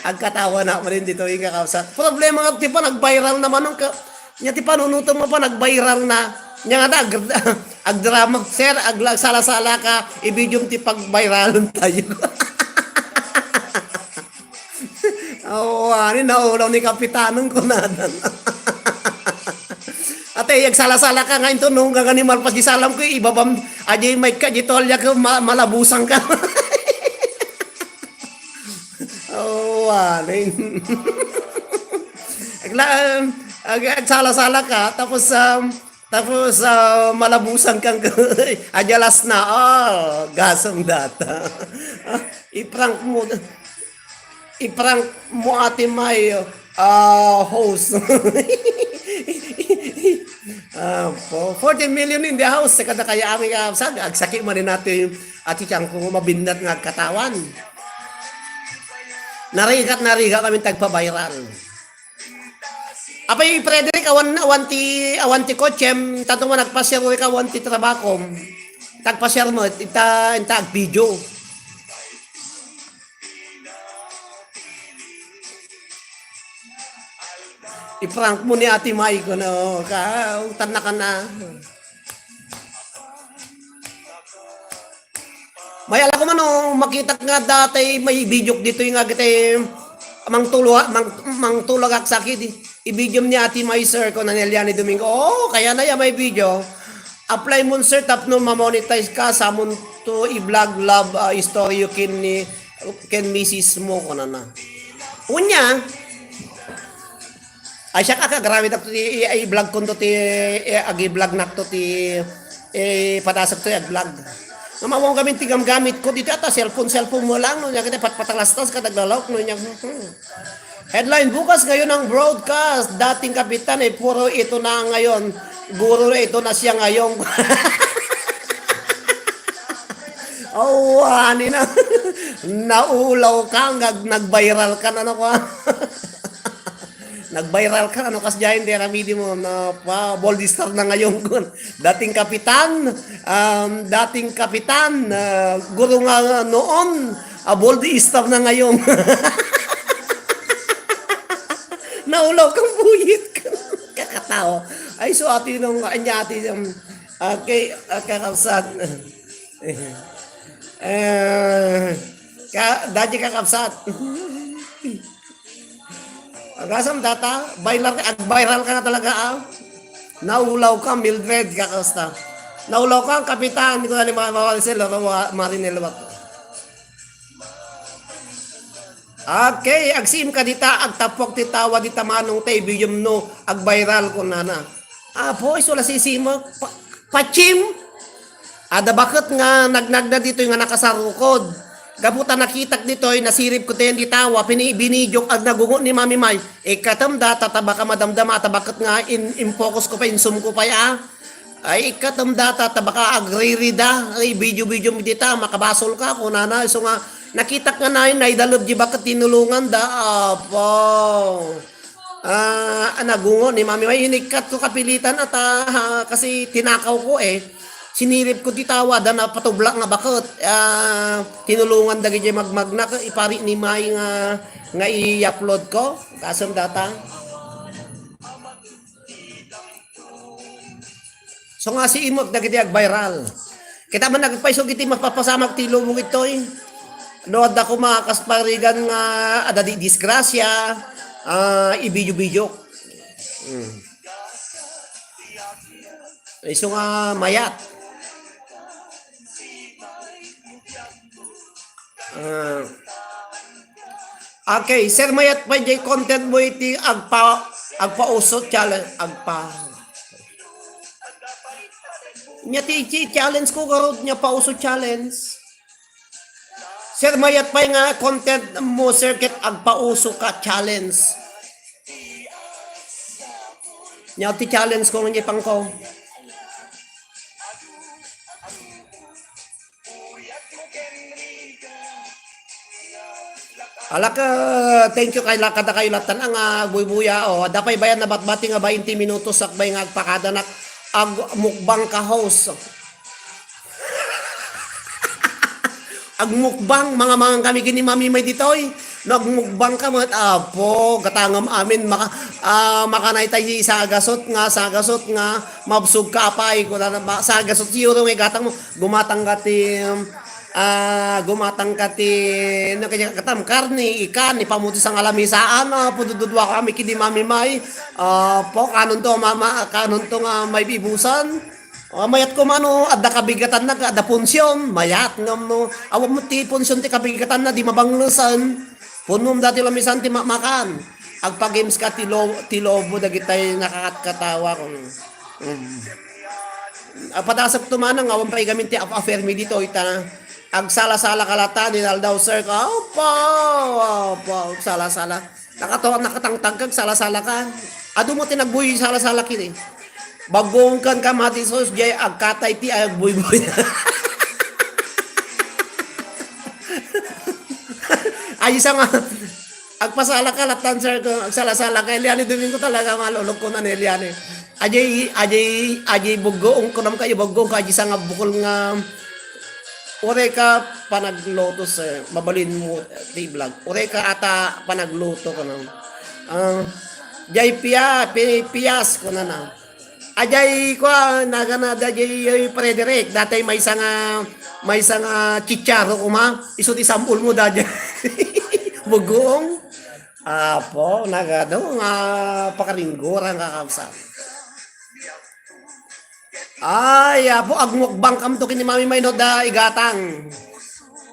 Agkatawa na mo rin ditoy, kakabsat. Problema nga, ti pa, nag-viral naman, ang ka-, nya ti panunutom mo pa, nag-viral na. Nya nga, ag-, agdrama, sir, ag-, agsala-sala ka, i-video ti pag-viralon tayo. Oo, ani, naulaw ni Kapitanong kunadan. Ate, agsala-sala ka nga into, no, nga ni malpas di salam ko, ibabam, aja mic ka, di tolya ko, ma-, malabusang ka. Oo, ani. Agla-, ag-, agsala-sala ka, tapos, um, tapos, ah, malabusang kang, aja last na, ah, gasang data. Ah, i-prank mo, i-prank mo, Ate May, ah, host. Ah, po, forty million in the house, sa kada kaya amin ka, sa, agsaki man rin natin, Ate Chang, kung mabinnat nga katawan. Narigat, narigat kami tagpa-viral. Apay, Frederick, awan, awan ti, awan ti kotsem, tanto man nagpasiar ka, awan ti trabakom. Tagpasiar mo, ita, ita ag-video. I-prank mo ni Ate Mai, kuno, ka, utan na ka na. May ala ko man, oh, makitak nga dati may video dito yung nga kita, eh, mangtulo, mang, mangtulo agak sakit, eh. I-video ni Ate Mai, sir, ko na ni Eliane Domingo. Oh, kaya na yan, may video. Apply mo, sir, tapno ma-monetize ka, sa mo to i-vlog love, ah, story you can ni, can misis mo, ko na na. Unya, ay, siya ka, kagramit ako ti, i-, i-vlog ko to ti, i-, agi-vlog na to ti, eh, padasok to, i-vlog. Nga mawang kami ti gamgamit ko dito, ata cellphone, cellphone mo lang, no, niya kita patpatalastas ka, naglalawak, no, niya, hmm. Headline, bukas ngayon ang broadcast, dating kapitan, eh, puro ito na ngayon, guro na ito na siya ngayon. Oh, ani na. Naulaw ka, nag-, nag-viral ka na, ano ka? Nag-viral ka, ano, kas diay, hindi, ramidi mo, na pa, bold star na ngayon, kun. Dating kapitan, um, dating kapitan, ah, guro nga noon, ah, bold star na ngayon. Naulaw kang buyit ka. Kakatao. Ay, so, ati nung, anya, ati, um, okay, ah, kakabsat. Eh, ka, dati kakabsat. Agasam data, viral, ag-viral ka na talaga, ah. Naulaw ka, Mildred, kakasta. Naulaw ka, ang kapitan, dito na ni Mama Maricel, Marinel, wak. Okay, agsim ka dita, agtapok ti tawa dita manong tay, biyem no, ag-viral ko nana. Apo, iso la sisimek, pa-, patsim! Ada baket nga nagnagna ditoy nga nakasarukod. Gapu ta nakitak ditoy, nasirip ko tayan di tawa, pini-, binidyo, ag nagungo ni Mami May. Ikatem data, ta baka madamdama, ta baket nga in, in focus ko pa, in zoom ko pa, ya. Ay, ikatem data, ta baka agririda. Ay, video-video mi dita, makabasol ka, kunana. So nga, nakitak nga na, naidaleb di baket tinulungan da. Apo. Ah, ah, nagungo ni Mami May, inikkat ko kapilitan at, ah, ha, kasi tinakaw ko eh. Sinirip ko ti tawa, da napatubla nga baket. Ah, tinulungan dagiti magmagna, ipari ni May nga, nga i-upload ko. Kasem data. So nga si Imot dagiti ag-viral. Kita man nagpaiso iti mapapasamak ti lubong itoy. No, adda ko mga kasparigan nga adda di disgrasya, ah, i-video-video. Hmm. Iso nga mayat. Ah, okay, sir, mayat pay jay content mo iti agpa-, agpauso challenge, agpa-, nya ti, ti challenge ko garud nya pauso challenge. Sir, mayat pay nga content mo, sir, ket agpauso ka challenge. Nya ti challenge ko nga ipangko. Alak, thank you kay lakada kayo latan nga buybuya. O, adda pay bayan na batbati nga twenty minutos sakbay nga agpakadanak agmukbang ka host. Agmukbang, mga mangan kami kini Mami May ditoy. No, agmukbang ka met, apo, gatangam amin, maka, ah, makanay tayo sagasot nga, sagasot nga, mabsog ka apay, kuna na ba, sagasot siguro nga igatang mo, gumatang ka ti, ah, gumatang ka ti, no, kanya katam, karni, ikan, ipamuti sa ngalamisaan, ah, pudududwa kami kini Mami May, ah, po, kanon to, mama, kanon to nga may bibusan. O, mayat ko mano, adda kabigatanna, adda punsion, mayat ngem no, awan mo ti punsion ti kabigatanna, di mabanglesen. Punom dati lamisan ti mamakan. Agpa-games ka ti lo-, ti lobo, dagitay nakakatkatawa kung, mm. Agpadasek to manang, awan pay gamin ti af-, affair mi dito, ita. Agsala-sala ka lata, ni Aldaw, sir, ka, opo, opo, agsala-sala. Nakato-, nakatangtag kag sala-sala ka. Adu mo ti nagbuy sala-sala kini. Bagong kan ka mati sos, jay agkatay ti agbuybuy. Ay, isa nga, agpasala ka, latan, sir, ko, agsala-sala ka, Eliane Domingo talaga, malulog ko na ni Eliane. Ajay, ajay, ajay, buggoong, kunam kayo, buggoong ka, ajay, sa nga bukol nga, Uray ka panagluto, sir. Mabalin mo, eh, ti vlog. Uray ka ata panagluto, kuno. Ah, jay piya-, pi-, piyas, kuno na. Ajay, kwa, nagana, da, jay, jay, Frederick. Datay maysa nga, maysa nga chicharo, kuma. Isu ti sam-ul mo, da, jay. Bugong. Apo, nagado nga pakaringguran, kakabsat. Ay, apo, agmukbang kamto kini Mami May no da igatang.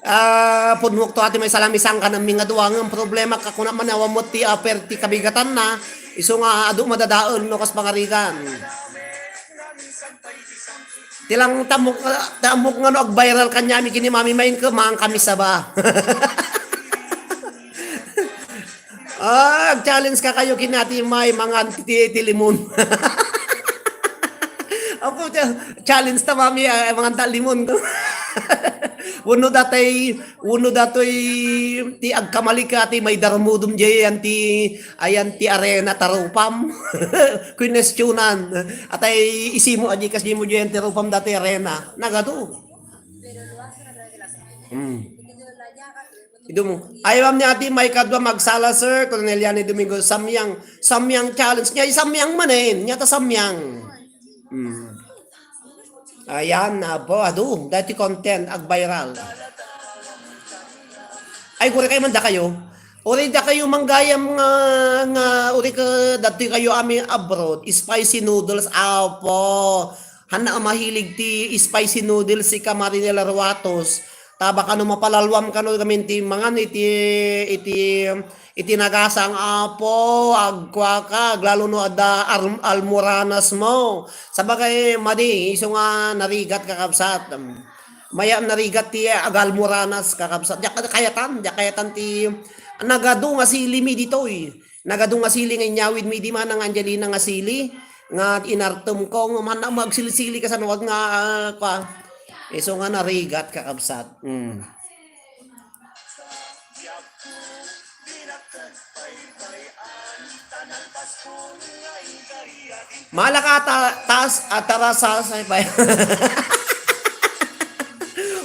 Ah, pudmok to ati may salamisan ka ng mga duwa nga problema ka kuna man awan mo ti aper ti kabigatan na. Isu nga adu madadael no kas pangarigan. Ti lang tamok, tamok nga no ag-viral kanyami kini Mami May, kemang kami saba. Ah, challenge ka kayo kinati may mangan ti, ti limon. Apo, cha-, challenge ta, Mami, ah, mangan ta limon. Wenno datay, wenno datoy ti agkamali ka ti may darmudom jay ayan ti, ayan ti arena tarupam. Kunestionan. Atay isimo aji kas mo jay ayan ti rupam datoy arena. Nagadu. Hmm. Idu mo. Ayam ni ati may kadwa magsala, sir. Cornelia ni Domingo, samyang. Samyang challenge. Nya, samyang manen. Nya, ta samyang. Hmm. Ayan, apo, adu. Dati content, ag-viral. Ay, kuri kayo man da kayo. Uri da kayo manggayam nga, nga, uri ka, dati kayo amin abroad. Spicy noodles, apo. Hanna a mahilig ti spicy noodles si Kamarinela Ruatos. Tabak ano mapalalwam kano gamin ti mangan iti, iti, iti nagasang apo, agkuaka, aglalo no adda ar-, almoranas mo. Sabagay, madi, isu nga narigat kakabsat. Mayam narigat ti agalmoranas kakabsat. Diak kayatan, diak kayatan ti nagadu nga sili mi ditoy. Nagadu nga sili nga inyawid mi di manang Angelina nga sili nga inartem ko nga man-, magsili-sili ka sa nuwag nga, ah, kwa. Isu nga narigat, kakabsat. Mm. Malaka ta-, tas, atarasa sa pa.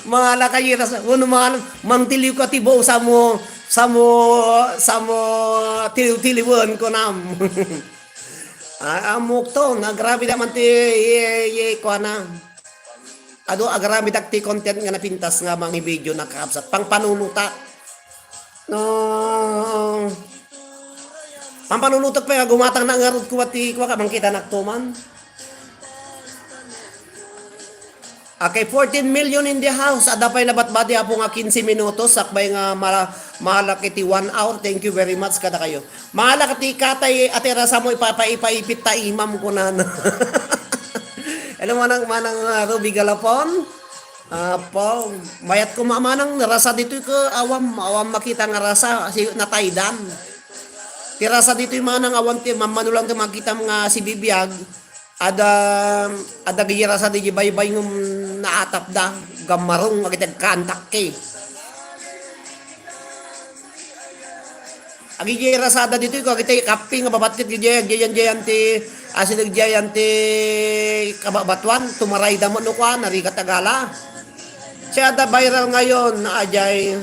Malaka yira sa, uno mal-, mangtiliw ka ti bo, samo, samo, samo, tiliw-tiliwen ko nam. Ah, amok to, nagrabi naman ti, ye, ye, kuana. Adu, agarami dagiti content nga napintas nga mangi-video nakakabsat. Pangpanunutak. No. Pangpanunutak pa nga gumatang na ngarud ko ti kuwa ka, mangkita naktuman. Okay, fourteen million in the house. Adda pay nabatbati apo nga quince minutos, sakbay nga mala-, malak iti one hour. Thank you very much kada kayo. Malak ti katay, ati rasa mo, ipapa-, ipaipit ta imam kunan. Hello, manang, manang, ah, Ruby Galapon. Apo, mayat ko mamanang narasa ditoy ko, awam, awam makita nga rasa, si nataydan. Ti rasa ditoy manang awan ti mamano lang ti makitam nga sibibiag, ada, ada gaydi rasa di baybay ngem naatapda, gammarong, agitag kantak ki. Agidi rasada ditoy ko, agitay kape nga babatket gidi, agjayan-jayan ti, asidagjayan ti kababatuan, tumaray da mo no kuan, narigat agala. Siya da viral ngayon, ajay,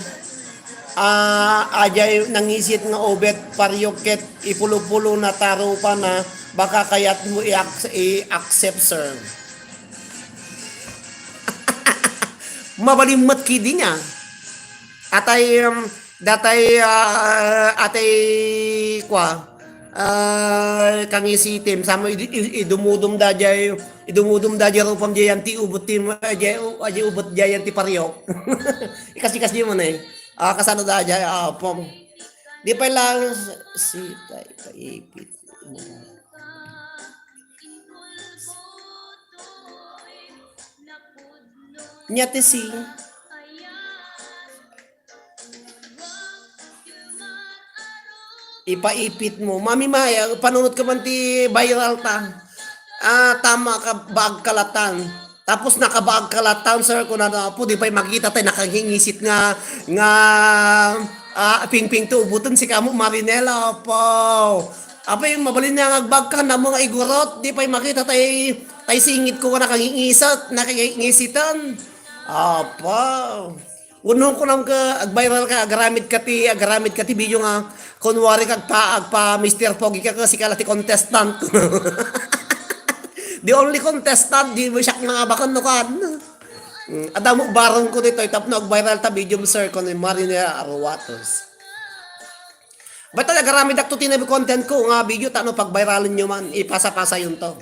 ah, ajay nangisit nga ubet, paryo ket ipulo-pulo na taro pa na, baka kayat mo i-ac-, i-accept, sir. Mabalin met kidi niya. Atay, um, datay, ah, atay, kwa, ah, kangisitim, samo idi-, i-, idumudum da jay, idumudum da jay rupam jay anti ubot ti, jay, jay ubot jay anti paryok. Ikas-ikas di mo na eh. Ah, kasano da jay, ah, pom. Di pa lang si, tay, paipit. Nya ti si. Ipaipit mo. Mami Maya, panunot ka man ti viral ta. Ah, tama ka, baag kalatan. Tapos nakabaag kalatan, sir, kung ano, apo, di pa'y makita tayo, nakangingisit nga, nga, ah, pingping tubuton si kamo, Marinela, apo. Apo, yung mabalin nga agbag ka, na mga igurot, di pa'y makita tayo, tayo singit ko, nakangingisat, nakangingisitan. Apo. Wenno kunam ka, ag-viral ka, agaramid ka ti, agaramid ka ti video nga, kunwari ka, agpa, agpa Mister Pogi ka, kasi ka la ti contestant. The only contestant, di mo siya nga abakan no kan. Mm, adda mo barong ko dito, tapno ag-viral ta video mo, sir, kun Marina Aruatos. Basta agaramid ak to ti content ko nga video, tano pag-viralin nyo man, ipasa-pasa yun to.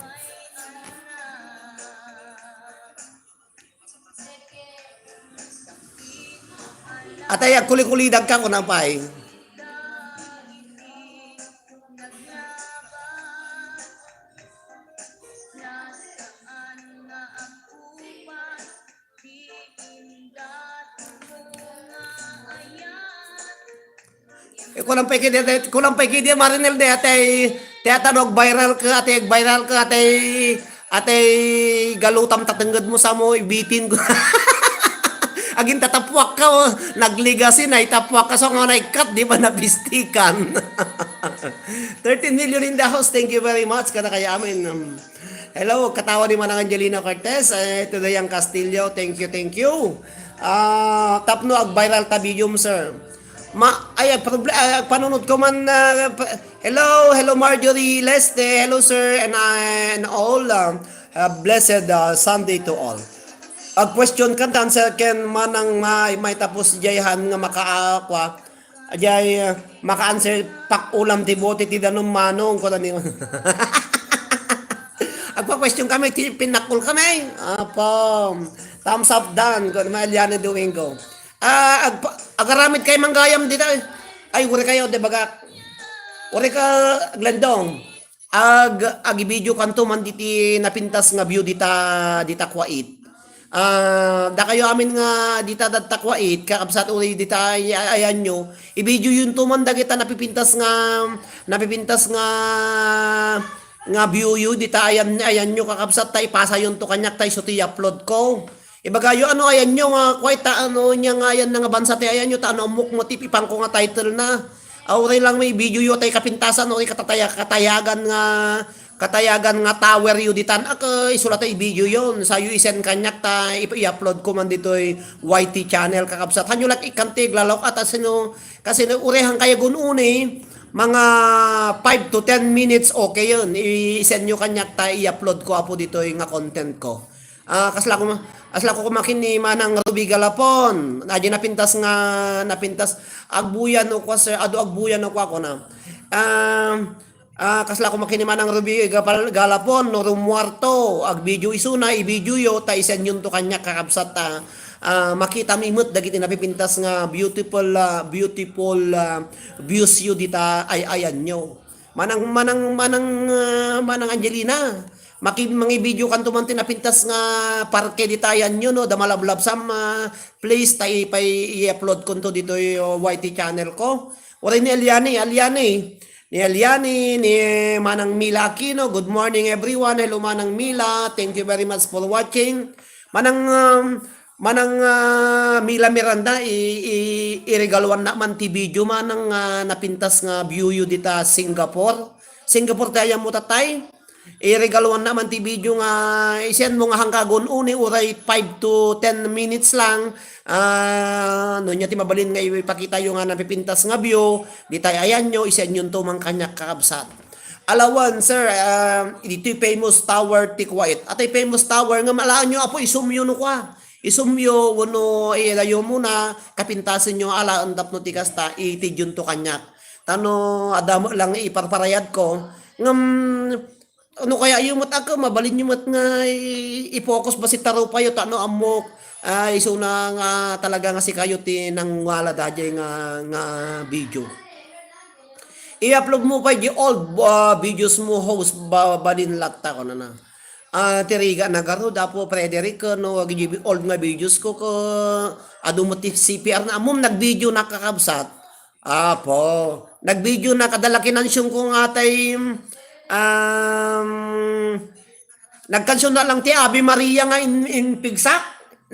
Atay, agkuli-kulidag ka, kunam pay. Eh, kulang pa ikidi, kulang pa ikidi, Marinel, de, atay, te, ata no, ag-viral ka, atay, ag-viral ka, atay, atay, galutam tatengged mo sa mo, ibitin ko. Agin tatapuak ka, oh. Nagligasi, naitapuak ka, so nga naikat, di ba napistikan? Thirteen million in the house, thank you very much, kada kaya amin. Um, hello, katawa ni Manang Angelina Cortez, eh, Tudayang Castillo, thank you, thank you. Ah, tapno ag-viral ta video mo, sir. Ma-, ay, ag-proble-, ay, agpanunod ko man, ah, pa-, hello, hello, Marjorie Leste, hello, sir, and, uh, and all, uh, uh, blessed, uh, Sunday to all. Ag-question kan dancer ken manang may, may tapos jay han nga maka-, ah, kwa, ajay, ah, maka-answer pakulam ti bote ti danum manong, kuna ni. Agpa-question kami, ti pinakul kami. Apo. Thumbs up dan, kuna ni Eliane Domingo. Ah, agpa-, agaramid kay manggayam dita. Ay, uri kayo, di bagak. Uri ka, Glendong. Ag-, agi-video kanto man diti napintas nga view dita, dita Kuwait. Ah, dakayo amin nga dita dadta Kuwait, kakabsat uri dita ay-, ayanyo. I-video yun to man dagita napipintas nga, napipintas nga, nga view yu dita ayan, ayanyo, kakabsat, ta ipasa yun to kanyak ta isu ti i-upload ko. Ibagayo, ano, ayanyo nga, kuway ta, ano, nya nga ayan na nga bansa ti ayanyo, ta, ano, ammok mo ti ipangko nga title na. Aw, uray lang may video yo, tay kapintasan, uray katataya-, katayagan nga, katayagan nga tower yo ditan, ak, isulat ta i-video yon. Sayo i-send kanyak ta, i-, i-upload ko man ditoy Y T channel, kakabsat. Hanyo lang ikantig, lalok, at asino, kasi no, uray han kayo gun-uni, mga five to ten minutes, okay yun. I-send nyo kanyak ta, i-upload ko apo ditoy nga content ko. Ah, kasla ko ma-, kasla ko kumakin ni Manang Ruby Galapon. Adi napintas nga, napintas. Agbuyan o kwa, sir. Adu agbuyan o kwa ko na. Ah, ah, kasla ko makin ni Manang Ruby Gapal-, Galapon, no rumuarto. Ag-video isuna, i-video yo, ta isen yun to kanyak kakabsat, ah, ah, makita mi met dagiti napipintas nga beautiful, ah, beautiful, ah, views yo dita ay-ayan yo. Manang, manang, manang, ah, manang Angelina, maki-, mangi-video kanto man ti napintas nga parke dita ayanyo, no? Da malablabsam, ah, please, ta ipay, i-upload konto ditoy, oh, Y T channel ko. Uray ni Eliane, Eliane, ni Eliani, ni Manang Mila Aquino. Good morning, everyone. Hello, Manang Mila. Thank you very much for watching. Manang, um, Manang, ah, Mila Miranda, i-, i-, iregaluannak man ti video, Manang, ah, napintas nga view yu dita Singapore. Singapore ti ayam mo, tatay? Iregaluannak man ti video nga i-send mo nga hangka agun-uni, uray five to ten minutes lang. Ah, no nia ti mabalin nga ipakita yu nga napipintas nga view, dita ay ayanyo, i-send yunto man kaniak, kakabsat. Alawan, sir, ah, ditoy famous tower ti Kuwait. Atay famous tower nga malaan yo, apo, isumyo no kua. Isumyo, wenno, eh, idayo mo na, kapintasen yo, alaen tapno ti kasta, itid yunto kaniak. Ta no, adda met lang iparparayad ko. Ngem, ano kaya yu met, ako, mabalin yu met nga i-, i-focus bassit ta rupayo, ta no, ammok, ah, isuna nga talaga nga sikayo ti nangwala daydiay nga, nga video. I-upload mo pay di old, ah, videos mo, host, ba-, balin latta, kunana. Ah, ti rigat na garud, Apo Frederick, no, agi di old nga videos ko, ko, adu mo ti C P R na, ammom nag-video na, kakabsat. Apo, nag-video na, kada la kinansiyon ko nga tay, um, nagkansiyon na lang ti Ave Maria nga in-, in pigsak.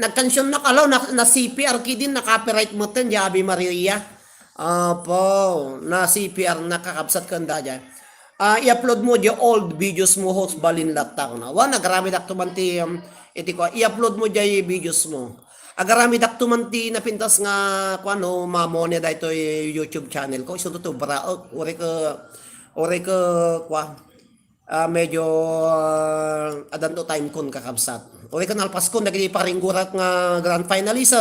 Nagkansiyon na, alaw, na, na C P R ki din, na copyright mo ten, di Ave Maria. Apo, na C P R na, kakabsat, kanda dyan. Ah, i-upload mo di old videos mo, host, balin latta, kunana. Wa, nagaramidakto man ti, um, iti ko, i-upload mo di videos mo. Agaramidakto man ti napintas nga, kuano, mamone daytoy YouTube channel ko. Isu to, to, bra-, oh, uri ka, uri ka, kua, ah, medyo, ah, adanto time kon, kakabsat. Uri ka nalpas kon, dagiti paringgurak nga grand finalist,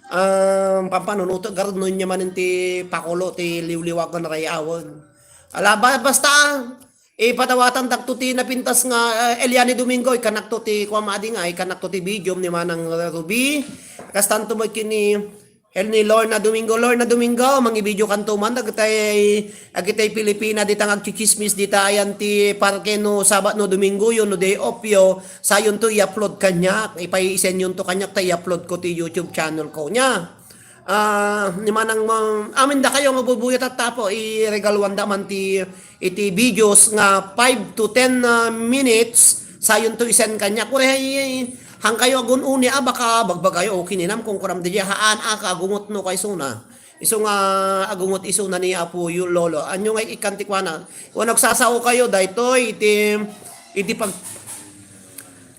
ah, pampanunuto, garud no nia manen ti pakulo, ti liwliwagan, rayawen. Ala, ba-, basta, ah, ipadawatandak to ti napintas nga, ah, Eliani Domingo, ikanakto ti kuam adi nga, ikanakto ti video ni Manang Ruby. Kastanto mo kini, el ni Lorna Domingo. Lorna Domingo, mangibidio kanto man, dagitay, dagitay Pilipina, dita nga agchichismis, dita ayan ti parke no Sabat no Domingo yo, no day off yo, sayon to i-upload kaniak, ipay-send yun to kaniak, ta i-upload ko ti YouTube channel ko. Nia, ah, ni Manang, ma-, amin dakayo nga bubuyat at tapo, iregaluan da man ti, iti videos nga five to ten, ah, minutes, sayon to i-send kaniak. Uray, hangkayo agun-uni, ah, baka bagbagayo, okay ni nam, kung kuram di, haan, ah, kaagungot no kay suna. Isu nga agungot isuna ni Apo yu, Lolo. Anyo nga ikkan ti kuana? O nagsasao kayo, daytoy, iti, iti pag-,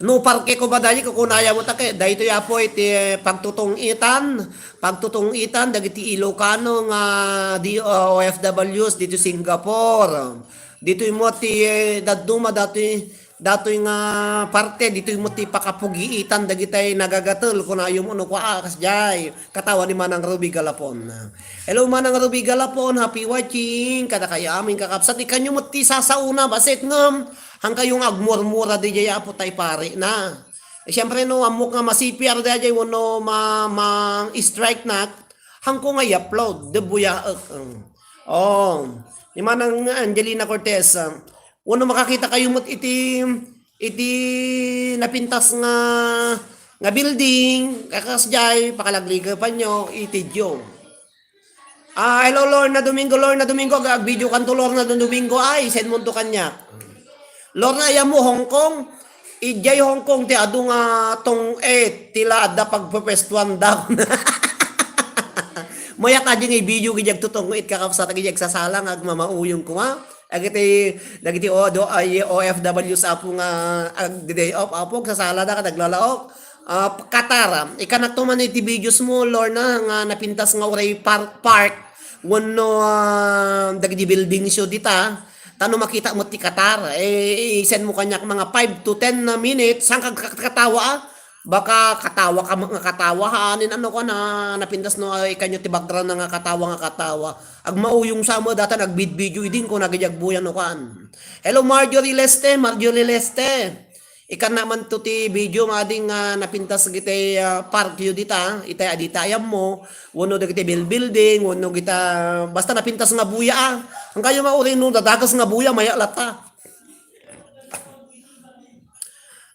no, parke ko ba daydi, kukunaya mo ta ke, daytoy, Apo, iti pagtutong-itan, pagtutong-itan dagiti Ilocano nga di, uh, O F Ws dito Singapore. Ditoy mo ti, eh, dadduma datoy, datoy nga parte, ditoy mo ti pakapugiitan dagitay nagagatel, kunayo mo no kua, ah, kasdiay, katawa ni Manang Ruby Galapon. Hello, Manang Ruby Galapon, happy watching kadakayo amin, kakabsat. Ikanyo met ti sasaona, basit ngem, hangkayo nga agmurmura diay, Apo, tay pari na. Eh, siyempre, no, ammok nga ma-C P R daydiay, wenno ma-, ma-strike nak, hangko nga i-upload, de buyaek. Oh, ni Manang Angelina Cortez, ah, wenno makakita kayo met iti, iti napintas nga, nga building, kakasdiay, pakalaglagipan yo, itidyo. Ah, hello, Lorna Domingo, Lorna Domingo, ag-, agvideo kanto, Lorna Domingo, ay, send mo to kaniak. Lorna, ayan mo, Hong Kong? Idiay Hong Kong, ti adu nga tong-it, ti la adda pagpepestuan daw. Mayat adi nga i-video, gidi agtutong-it, kakabsat, gidi agsasala, nga agmamauyong kuma. Dagiti, dagiti o-, do-, ay, O F Ws, Apo, nga agdi-day off, Apo, agsasala da, kad aglalaok. Ah, Qatar, ah, ikanakto man iti videos mo, Lorna, nga napintas nga uray par-, park, wenno, ah, dagiti buildings yo dita, ta no makita mo ti Qatar, eh, i-send mo kaniak mga five to ten na minutes, saan ka katawa, ah? Baka katawa ka nga katawa, ha? Anin, ano ka na, napintas no, ay, kanyo ti background na nga katawa nga katawa. Agmauyong sa mo, datan agbidbidyo idin ko, nagijagbuyan no kan. Hello, Marjorie Leste, Marjorie Leste. Ikan naman to ti video, mading, ah, napintas gitay, ah, park yo dita, itay adita ayam mo, wenno dagiti bil-, building, wenno gita, basta napintas nga buya, ah. Ang kayo mauring no, dadagas nga buya, maya latta.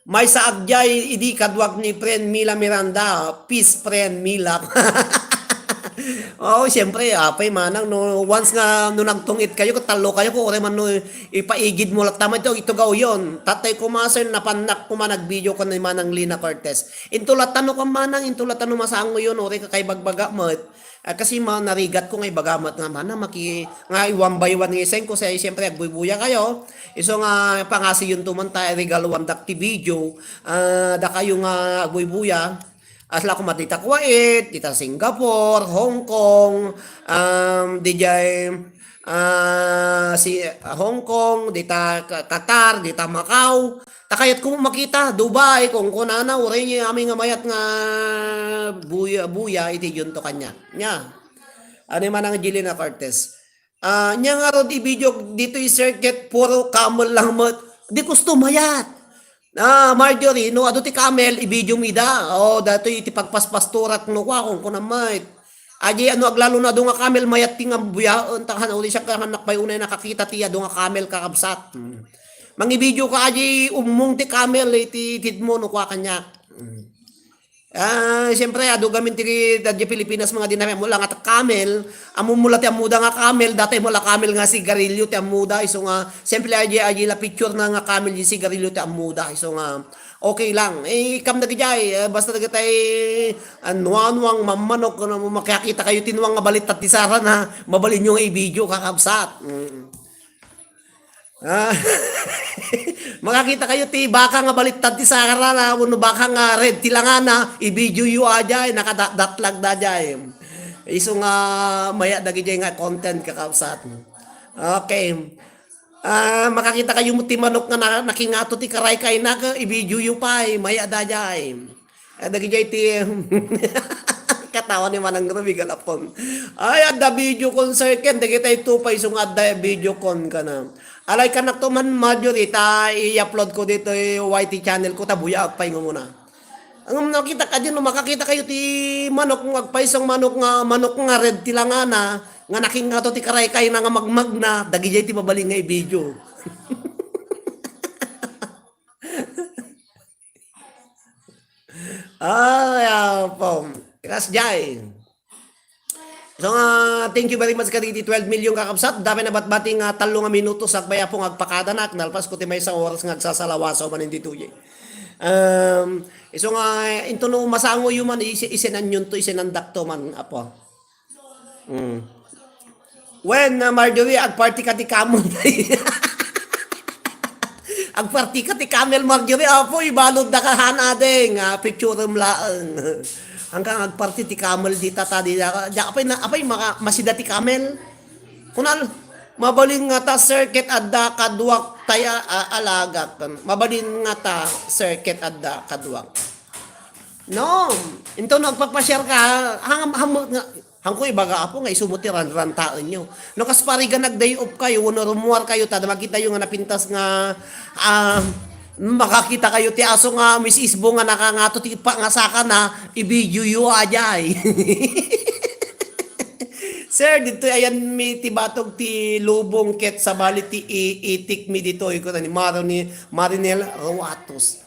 Maysa agdiay idi kaduak ni friend Mila Miranda, peace friend Mila. Oo, siyempre, apay manang, no, once nga, no, nagtungit kayo, ket tallo kayo, kung uray man, no, ipaigid mo latta man ito, ito gawyon. Tatay ko, ma, sir, napannak ko man, nagvideo ko ni Manang Lina Cortez. Into latta no, kan manang, into latta no, masango yun, uray ka kay bagbaga met. Ah, kasi ma-, narigat ko nga ibaga met nga, manang, maki-, nga i-one by one nga isend ko, say, siyempre, agbuybuya kayo. Isu nga, pangasi yun to man ta, regalo, wan dak ti video, ah, da kayo nga agbuybuya. Asla koma dita Kuwait, dita Singapore, Hong Kong, um, dijay, ah, si Hong Kong, dita Ka-, Qatar, dita Macau. Ta kayat ko makita, Dubai, kung kunana, uray niya amin nga mayat nga buya, buya, iti yun to kanya. Nya. Ano yung manang Jelena Cortez? Ah, nya ngarud i-video ditoy circuit, puro camel lang met. Di gusto mayat. Ah, Marjorie, no, adu ti camel, i-video mi da. Oh, datoy iti pagpaspastorat no, kwa, kung kunam met. Aji, ano, aglalo na adu nga camel, mayat ti nga buyaen, ta han, uli siya, kahanak pay unay nakakita ti adu nga camel, kakabsat. Hmm. Mangi-video ka, aji, ummong ti camel, iti, iti mo, no, kwa, kanya. Hmm. Ah, siyempre, adu gamin ti dadya Pilipinas, mga dinami, mula nga ta camel, ammom la ti ammoda nga camel, dati mo la camel nga sigarilyo ti ammoda, isu nga, siyempre, aji, aji la picture na nga camel, yung sigarilyo ti ammoda, isu nga, okay lang. Eh, kam dagijay, eh, basta dagitay, ah, nuanuang mammanok, no, makakita kayo ti nuang nga balittad ti sarana, mabalin nyo nga i-video, kakabsat. Mm. Ah. Makakita kayo ti baka nga balittad ti sarana, wenno baka nga red ti langana, i-video yo ajay, nakadatdatlag da jay. Isu nga maya dagijay nga content, kakabsat. Okay. Ah, makakita kayo mo ti manok nga na-, nakingato ti karaykayna, i-video yo pay, maya da jay. Ah, dagijay ti katawa ni Manang Ruby Galapon. Ay, adda video con, Sir Ken. Dagitay to pay isu nga adda video con kana. Alay, kanak to man, Marjorie, ta i-upload ko ditoy Y T channel ko, ta buya agpay nga muna. Ang nakita ka dyan, no, makakita kayo ti manok nga agpayso, manok nga, manok nga red ti langana, nga nakingato ti karaykayna nga magmagna, dagijay ti mabalin nga i-video. Ay, apo. Kasjay. So, nga, thank you very much kadagiti twelve million, kakabsat. Dapay nabatbati nga tallo nga minuto, sakbay, Apo, nga agpakadanak. Nalpas ko ti maysa oras nga agsasalawasaw manen ditoy. Um, isu nga, into no masango yu man, isi-, isenanyon to, isenandak to man, Apo. Mm. Wen, ah, Marjorie, agparty ka ti camel. Agparty ka ti camel, Marjorie. Apo, ibalud da ka han, ading. Ah, picturem laeng. Hanggang agparty ti camel dita, ta di da, da, apay na, apay maka-, masida ti camel. Kunal, mabalin nga ta, sir, ket adda kaduak tay a-, a-, alagak. Mabalin nga ta, sir, ket adda kaduak. No, into no agpapasiar ka, hang-, ham-, nga, hangko ibaga, Apo, nga isu mo ti ranrantaenyo. No, kas parigan nag-day off kayo, wenno rumuar kayo, ta makita yo nga napintas nga, ah, makakita kayo ti aso nga misisbo nga nakangato ti pangasaka na, i-video yo, ajay. Sir, dito ayan mi ti batog ti lubong ket sabali ti i-, itik mi dito, iko na ni Maro ni Marinel Roatos.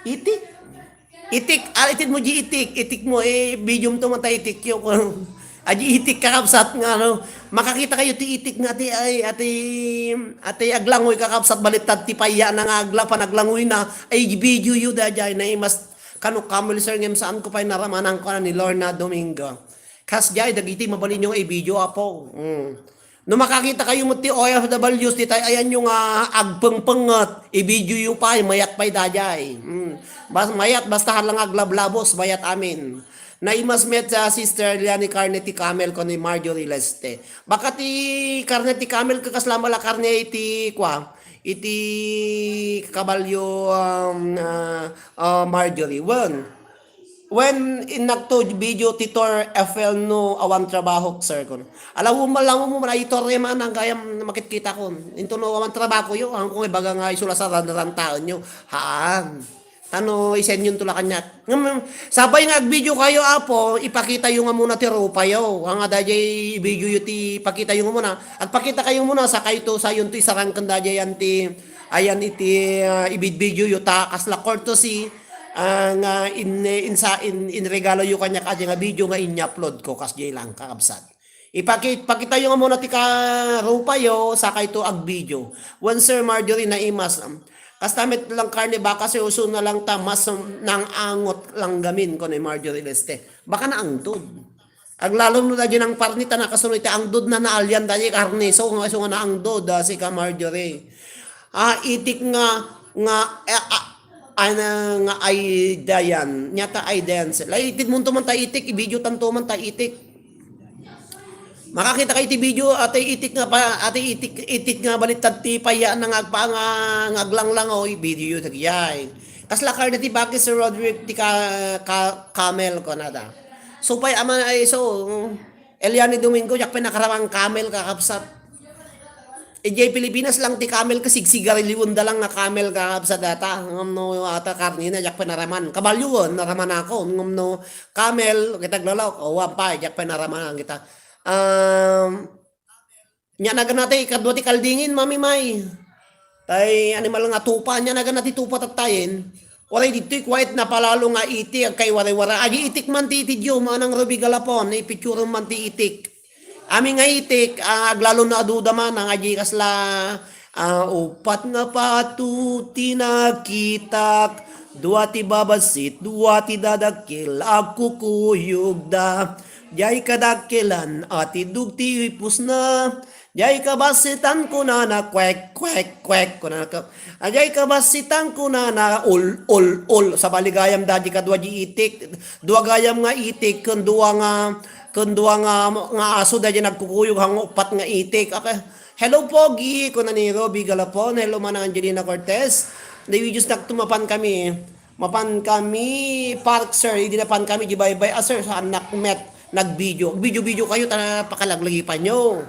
Itik? Itik, ah, itik mo di itik, itik mo, eh, medium to man ta itik yo. Adi itik, kakabsat, nga, ano, makakita kayo ti itik nga ati, ay, ati, ati aglangoy, kakabsat, balittad ti payya na nga agla-, panaglangoy na, ay, video yu da jay, na imas, kano kamul, sir, ngem saan ko pay naraman ang kuan ni Lorna Domingo. Kas jay, dagiti mabalin yo nga i-video, Apo. Mm. No makakita kayo met ti O F Ws, ditay ayanyo nga agpengpenget, i-video yo pay, mayat pay dayjay. Mm. Bas-, mayat, basta hala nga aglablabos, mayat amin. Naimas met, ah, Sister Liani karne ti camel ken ni Marjorie Leste. Baka ti karne ti camel, ket kasla mala karne iti, kua, iti kabalyo, um, ah, ah, Marjorie. Wen, Wen innak to video ti Tor F L no awan trabaho, sir, kun. Ala, wuma, ala, wuma, ay, Tor, eh, manang gayam makitkitakon. Into no awan trabaho yo, ang kung ibaga nga isula sa ran-, rantaen yo. Haan. Tano, isend yun to la kanyak. Ngem, sabay nga ag-video kayo, Apo, ipakita yo nga muna ti rupa yo. Ang adayjay video yo ti ipakita yo nga muna. Agpakita kayo muna, sa kayo to, sayon to, isarangken dayjay yan ti, ayan iti, ah, ibid-video yo ta, kasla courtesy, Ah, nga in, insa-, in, inregaloyo kaniak adi nga video nga inya-upload ko, kasdiay lang, kakabsat. Ipaki-, pakitayo nga muna ti karupayo, sakayto agvideo. Wen, Sir Marjorie Naimas, um, kasta met lang karne baka, Sir, uso na lang ta mas, um, nangangot lang gamin, kuno ni Marjorie Leste. Baka naangtod. Aglalo no daydi nangparni ta nakasunod iti angdod na naalian daydi karne. So, nga, so nga naangdod, ah, sika Marjorie. Ah, itik nga, nga, eh, ah, ana, nga ay dayan. Nyata ay dayan sila. Itid mo to man ta itik, i-video tanto man ta itik. Makakita kayo iti video, ati itik nga pa, ati itik, itik nga baliktad ti payaan nga agpa-, nga, nga aglanglangaw, i-video yu, tagyay. Kasla karne ti baki, Sir Roderick, ti ka, ka, camel ko na da. So, pay, ama, ay, so, Eliani Domingo, diak pay nakaraman camel, kakabsat. Idiay Pilipinas lang ti camel, kasi sigsigarilyoen da lang nga camel, kakabsat, data. Ngem no, ata karne na, diak pay naraman. Kabalyoen, naraman ako. Ngem no, camel, kita aglalaw, o, wan pay, diak pay naraman, kita. Um, Nya nagana ti kadua ti kaldingin, Mami May. Tay animal nga tupa, nya nagana ti tupa tattayen. Uray ditoy kuwait napalalo nga iti agkaiwariwara. Agi itik man ti iti Diyo, manang Ruby Galapon, ipicturen man ti itik. Ami nga itik, ah, aglalo na aduda man, ang agi kasla, ah, upat nga pato ti nakitak, dua ti babassit, dua ti dadakkel, agkukuyogda. Diay kadakkelan, atiddog ti ipusna. Diay kabassitan kunana, kwek, kwek, kwek, kunana ka. Diay kabassitan kunana, ul, ul, ul. Sabali gayam da di kadua di itik. Dua gayam nga itik, ken dua nga, ken dua nga, nga aso, da di nagkukuyog, hango upat nga itik. Okay. Hello, Pogi, kuna ni Robbie Galapon. Hello, Manang Angelina Cortez. Di videos na tumapan kami. Mapan kami, Park, sir. Idi napan kami, di baybay, ah, sir, sa anak met, nag-video. Video-video kayo, ta pakalaglagipan nyo.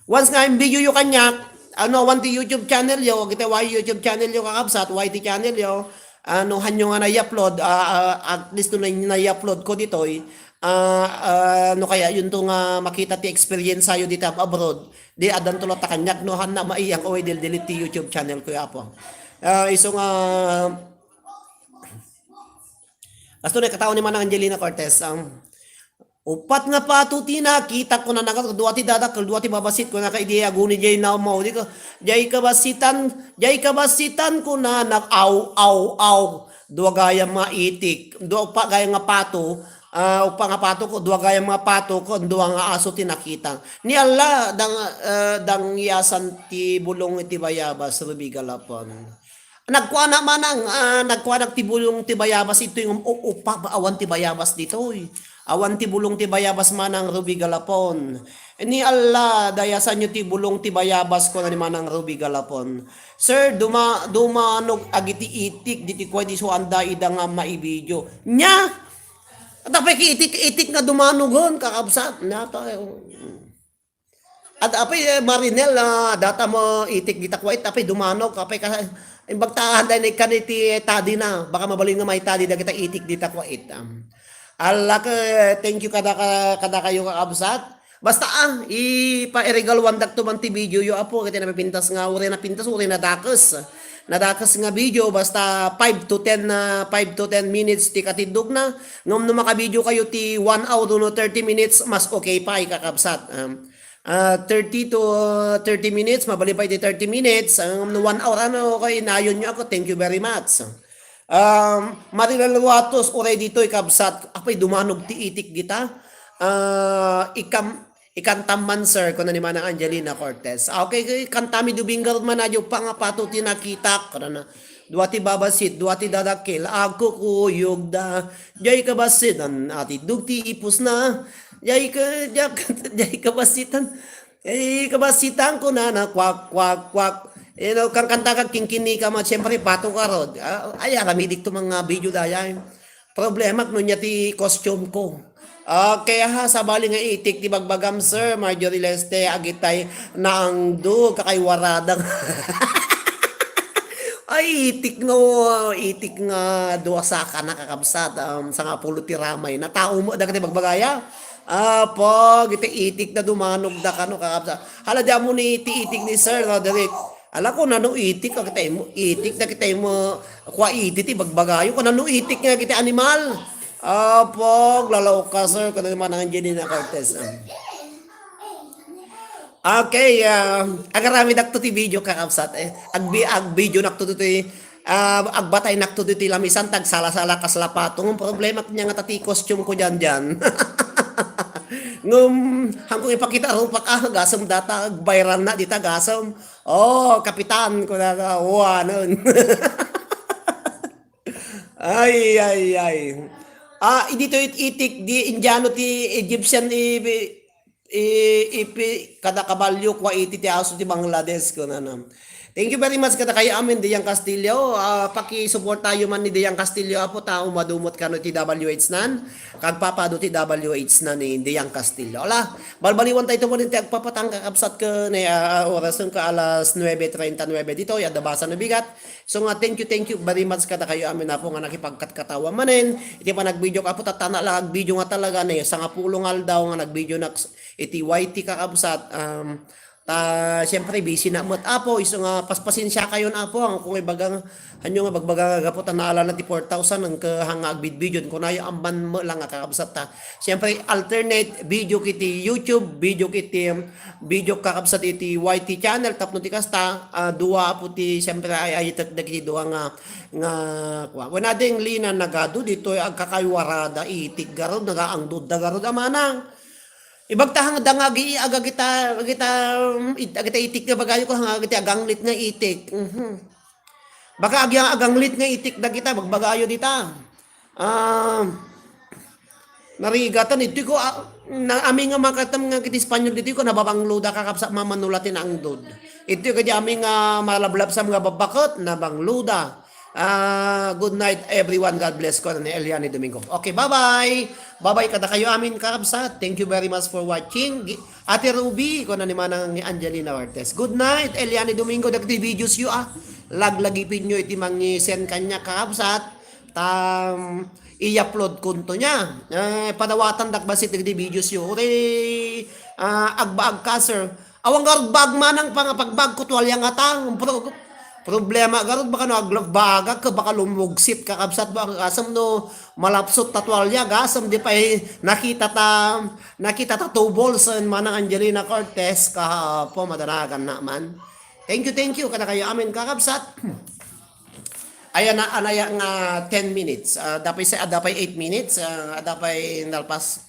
Once nga in-video yo kaniak, ano, awan ti YouTube channel yo, kita why YouTube channel yo, kakabsat, why ti channel yo, ano, hanyo nga nai-upload, ah, ah, at least no nai-upload ko ditoy, ah, ah, no kaya yun to nga makita ti experience yo dito abroad, di adan to ta kaniak, no, hanna maiyak, o, i-delete ti YouTube channel ko, apo. Ah, iso nga, Kasto na katao ni Manang Angelina Cortez, ang upat nga pato ti nakitak, kuna naka, dua ti dadakkel, dua ti babassit, kuna ka idi aguni jay naumaw, di ka, jay kabassitan, jay kabassitan, kuna nak, aw, aw, aw, dua gayam nga itik, dua upat gayam nga pato, ah, upat nga pato ko, dua gayam nga pato ko, dua nga aso ti nakita. Ni Allah, dang, ah, dang yasan ti bulong iti bayabas, Ruby Galapon. Nagkuana manang, ah, nagkuanak ti bulong ti bayabas, itoy nga, o, upa, awan ti bayabas ditoy. Awan ti bulong ti bayabas manang Ruby Galapon. Ni Allah, dayasanyo ti bulong ti bayabas, kuna ni manang Ruby Galapon. Sir, duma-, dumanog agiti itik, diti kuwa, di so anda ida nga maibidio. Nya! Tapay ki itik, itik nga dumanogen, kakabsat. Nya, tayo. At apay, eh, Marinel, ah, data mo itik dita kuwait, apay dumanog, apay ka, imbag ta, handay na ikkan iti tadi na, baka mabalin nga maitadi dagita itik dita kuwait. Um, Allah ka, thank you kada ka, kada kayo kakabsat. Basta, ah, ipa-, iregaluan dakto man ti video yo, apo, kiti napipintas nga, uri napintas, uri nadakes. Nadakes nga video, basta five to ten na, five to ten minutes ti katidog na. Ngem no makavideo kayo ti one hour no thirty minutes, mas okay pa, kakabsat. Um, Ah, thirty to thirty minutes, mabalin pa iti thirty minutes, um, one hour, ano, kay inayon nyo ako, thank you very much. Um, Marilyn Luatos, uray ditoy, kabsat, apay dumanog ti itik dita. Ah, ikam-, ikantam man, sir, kuna ni Manang Angelina Cortez. Ah, okay, okay, kantami dubinggar man, adyo pa nga pato ti nakitak, kuna na. Dua ti babassit, dua ti dadakkel, agkukuyogda. Jay kabassitan, atiddog ti ipusna. Jay ka, jay ka, jay kabassitan. Jay kabassitan kunana, kwak, kwak, kwak. You know, kankanta ka, kingkini ka, ma-, siyempre, pato ka rod. Ah, ay, aramidek to mga video dayay. Problema, no niya ti costume ko. Okay, ha, sabali nga itik ti bagbagam, Sir Marjorie Leste, agitay naangdo, kakaiwaradang. Ay, itik nga, itik nga dua saka na kakabsat, um, sangapulo ti ramay. Natao mo, dagiti bagbagaya? Apo, iti itik na dumanog da kano, kakabsat. Hala, di amo ni iti itik ni Sir Roderick. Ala ko, nano itik, kakita mo, itik, nakita mo, kua iti ti bagbagayo, ko nano itik nga kiti animal. Apog, lalaw ka, sir, ko naman ang Angelina Cortez. Ah. Okay, ah, agaramidakto ti video, kakabsat, eh. Agbi-, agvideo nakto ti, ah, agbatay nakto ti lamisan, tagsala-sala kas lapato. Ang problema niya nga tati costume ko dyan, dyan. Ngem, hangko ipakita rupak, ah, gasem data, viral na dita, gasem. Oh, kapitan, ko na, wanon. Ay, ay, ay. Ah, dito it-, itik, di Indiano ti Egyptian, i-, i-, ipi-, kada kabalyo, kua iti ti aso ti Bangladesh, ko na, na. Thank you very much, kada kayo amin, Diang Castillo. Ah, pakisuportayo man ni Diang Castillo, apo, ta umadumot kano ti W H nan. Kagpapado ti W H na ni Diang Castillo. Ala, balbaliwan tayo ito mo rin ti agpapatang kakabsat ko ni, ah, oras ng ka alas nuebe treinta y nueve dito, yadda basa na bigat. So nga, thank you, thank you very much kada kayo amin apo nga nakipagkatkatawa manen. Iti pa nagvideo ka po, tatana lang agvideo nga talaga ni sangapulo nga aldaw nga nagvideo na iti Y T kakabsat. Um, ta, siyempre, busy na met, apo. Isu nga, paspasensia kayon, apo. Ang kung ibaga nga, hanyo nga, bagbaga nga gapu, ta naalala ti four thousand, ang kahanga agbidbidion, kunayo, amban mo lang nga kakabsat ta. Siyempre, alternate video kiti YouTube, video kiti, um, video kakabsat iti Y T channel, tapno ti kasta, ah, dua, apo, ti, siyempre, ay, ay, tek-, dagiti dua nga, nga, kua. Wen ading Lina Nagado, ditoy, agkakaywarada, itik garud, nagaangdod da garud, amanang. Ibagta hangda nga agi-, agagita, agita, um, it-, agita itik nga bagayo ko, hanga agita aganglit nga itik. Mhm. Baka agi-, aganglit nga itik dagita, bagbagayo dita. Ah, narigatan, iti ko, ah, na, ami nga makatam nga kiti Espanyol dito ko, nababanglo da kakabsa mamano latin angdod. Iti ko, kadi ami nga malablabsam nga babakot, nabanglo da. Ah, good night, everyone. God bless ko ni Eliane Domingo. Okay, bye-bye. Bye-bye kada kayo amin, kakabsat. Thank you very much for watching. Gi-, Ate Ruby, ko na ni Manang ni Angelina Ortiz. Good night, Eliane Domingo. Dagiti videos yu, ah. Laglagipin nyo iti mangi-send kanya, kakabsat. Tam, i-upload kunto niya. Eh, padawatan dak basit dagiti videos yu. Uri, ah, agbaag ka, sir. Awan garud baag manang pang-, pagbagko tualya nga tang. Pro-, problema garud baka no aglabagak, baka lumugsit kakabsat ba, kasam no malapsot ta tualya, gasam di pay nakita ta, nakita ta two balls, eh, manang Angelina Cortez, kahapo, madanagan na man. Thank you, thank you, kada kayo amin kakabsat. Ayan na, anaya nga ten minutes. Ah, dapay sa, ah, dapay eight minutes, ah, dapay nalpas.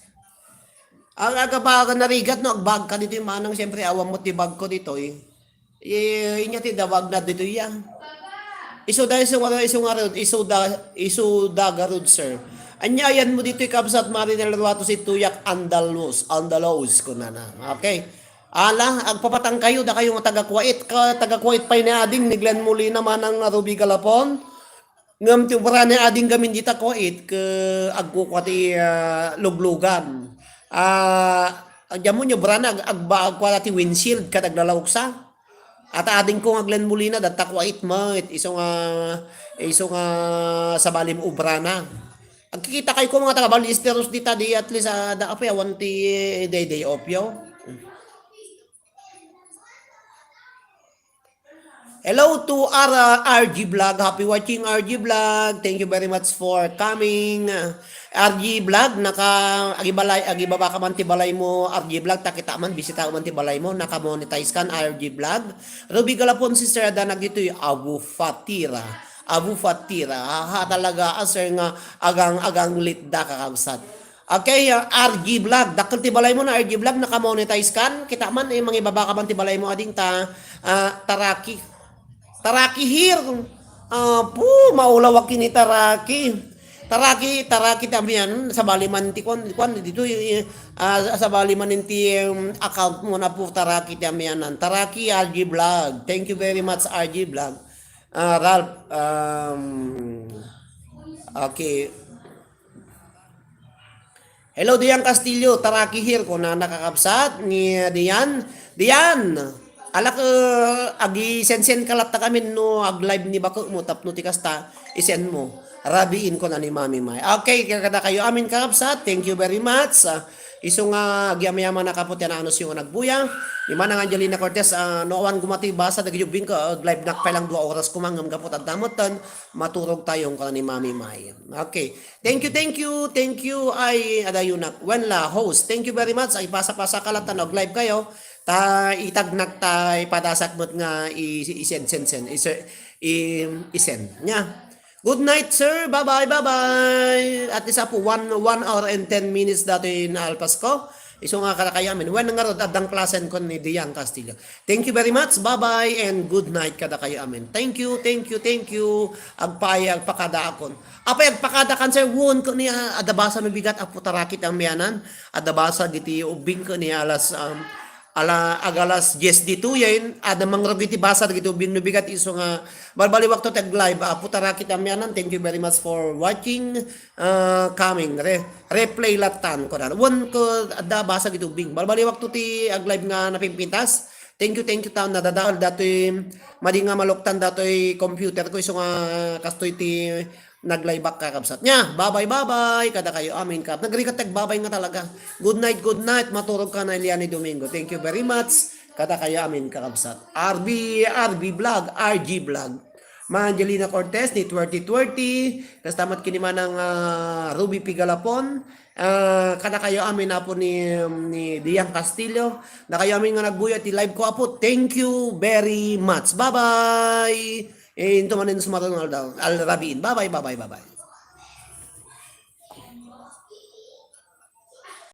Ang agabagan na rigat, no, agbag ka dito yung manang, siyempre, awan mo ti bag ko dito, eh. Eh, inya ti dawag na dito, iya. Isu da, isu nga, isu nga rod, isu da, isu da garod, sir. Anya, ayan mo dito, ikabsat, Marinel Ruato, si Tuyak Andalus, Andalus, kunana. Okay. Ala, agpapatang kayo, da kayo nga taga-Kuwait, ka, taga-Kuwait pay ni Ading, ni Glenn Molina, manang nga Ruby Galapon. Ngem ti obra ni Ading gamin dita ko it ke agkukua ti, ah, luglugan. Ah, diammo ni obra na ag-, agba-, agkua ti windshield ket aglalauksa. At ading ko nga Glenn Molina, datta ko it met, isu nga, isu nga sabali mo obra na. Agkikita kay ko mga taga Ballesteros dita, di at least, ah, da apoy awan ti day, day off yo. Hello to R, uh, R G Vlog. Happy watching, R G Vlog. Thank you very much for coming. Uh, R G Vlog, naka, agibalay, agibaba ka man ti balay mo, R G Vlog, takita man, bisita man ti balay mo, naka-monetize kan, R G Vlog. Ruby Galapon, Sister Adana, ditoy, Abu Fatira. Abu Fatira. Aha, talaga, ah, sir, nga agang-agang litda, kakabsat. Okay, ah, R G Vlog. Dakkel ti balay mo na R G Vlog, naka-monetize kan. Kita man, eh, mangibaba ka man ti balay mo, ading ta, ah, Taraki. Taraki here. Ah, pu, maulawak ini Taraki. Taraki, Taraki ti amian, sabali man ti kwan, kwan, dito, eh, ah, sabali man ti, um, account mo na po, Taraki ti amianan. Taraki R G Vlog. Thank you very much, R G Vlog. Ah, Ralph, um, okay. Hello, Dian Castillo, Taraki here, ko na nakakabsat ni Dian. Dian, alak, eh, agi-send-send ka latta kami no ag-live ni bako mo, tapno ti kasta, i-send mo. Rabiin ko na ni Mami May. Okay, kadakayo amin kakabsat, thank you very much. Ah, isu nga agyamayaman na kapo ti anaanus yung nagbuya. Ni Manang Angelina Cortez, ah, no awan gumati basa, dagiti ubbing ko, ah, live nak pa lang dua oras kumangam kapo, taddamutan, maturog tayo, kuna ni Mami May. Okay. Thank you, thank you, thank you. Ay, adayo nak. Wen la, host. Thank you very much. Ay, pasa-pasa ka lang, tanong live kayo. Ta, itagnak ta, ipadasak mo't nga i-, i-send, send, send. I-, i-, i-send. Nya. Good night, sir. Bye-bye, bye-bye. At least, apo, one, one hour and ten minutes datoy naalpas ko. Isu nga kadakayo amin. Wen nga rod, addang klasen ko ni Dian Castillo. Thank you very much. Bye-bye and good night kadakayo amin. Thank you, thank you, thank you. Agpay, agpakadaakon. Apay, agpakadakan, sir. Wen ko ni, ah, adda basa no bigat, apo, tarakit ang miyanan. Adda basa giti ubbing ko ni alas, um, ala, ag alas dies ditoyen, adda mangrog iti basa dagiti ubbing no bigat isu nga balbaliwakto ti ag-live, ah, putarakit amianan, thank you very much for watching, ah, coming, re-, replay latan ko dan. Wen ko adda basa dagiti ubbing. Balbaliwakto ti ag-live nga napimpintas. Thank you, thank you taon nadadaol datoy madi nga maluktan datoy computer ko isu nga kastoy ti naglaybak, kakabsat. Nya, babay, babay, kada kayo amin, kap. Nagrigat, nagbabay nga talaga. Good night, good night. Maturog ka na, Eliani Domingo. Thank you very much. Kada kayo amin, kakabsat. R B, R B Vlog, R G Vlog. Ma Angelina Cortez ni twenty twenty. Kastamat kini manang, ah, Ruby Pigalapon. Ah, kada kayo amin, apo ni, ni Dian Castillo. Na kayo amin nga nagbuya ti live ko, apo. Thank you very much. Bye-bye. Eh, into manin sumaton nga aldaw. Al Rabiin. Bye-bye, bye-bye, bye-bye.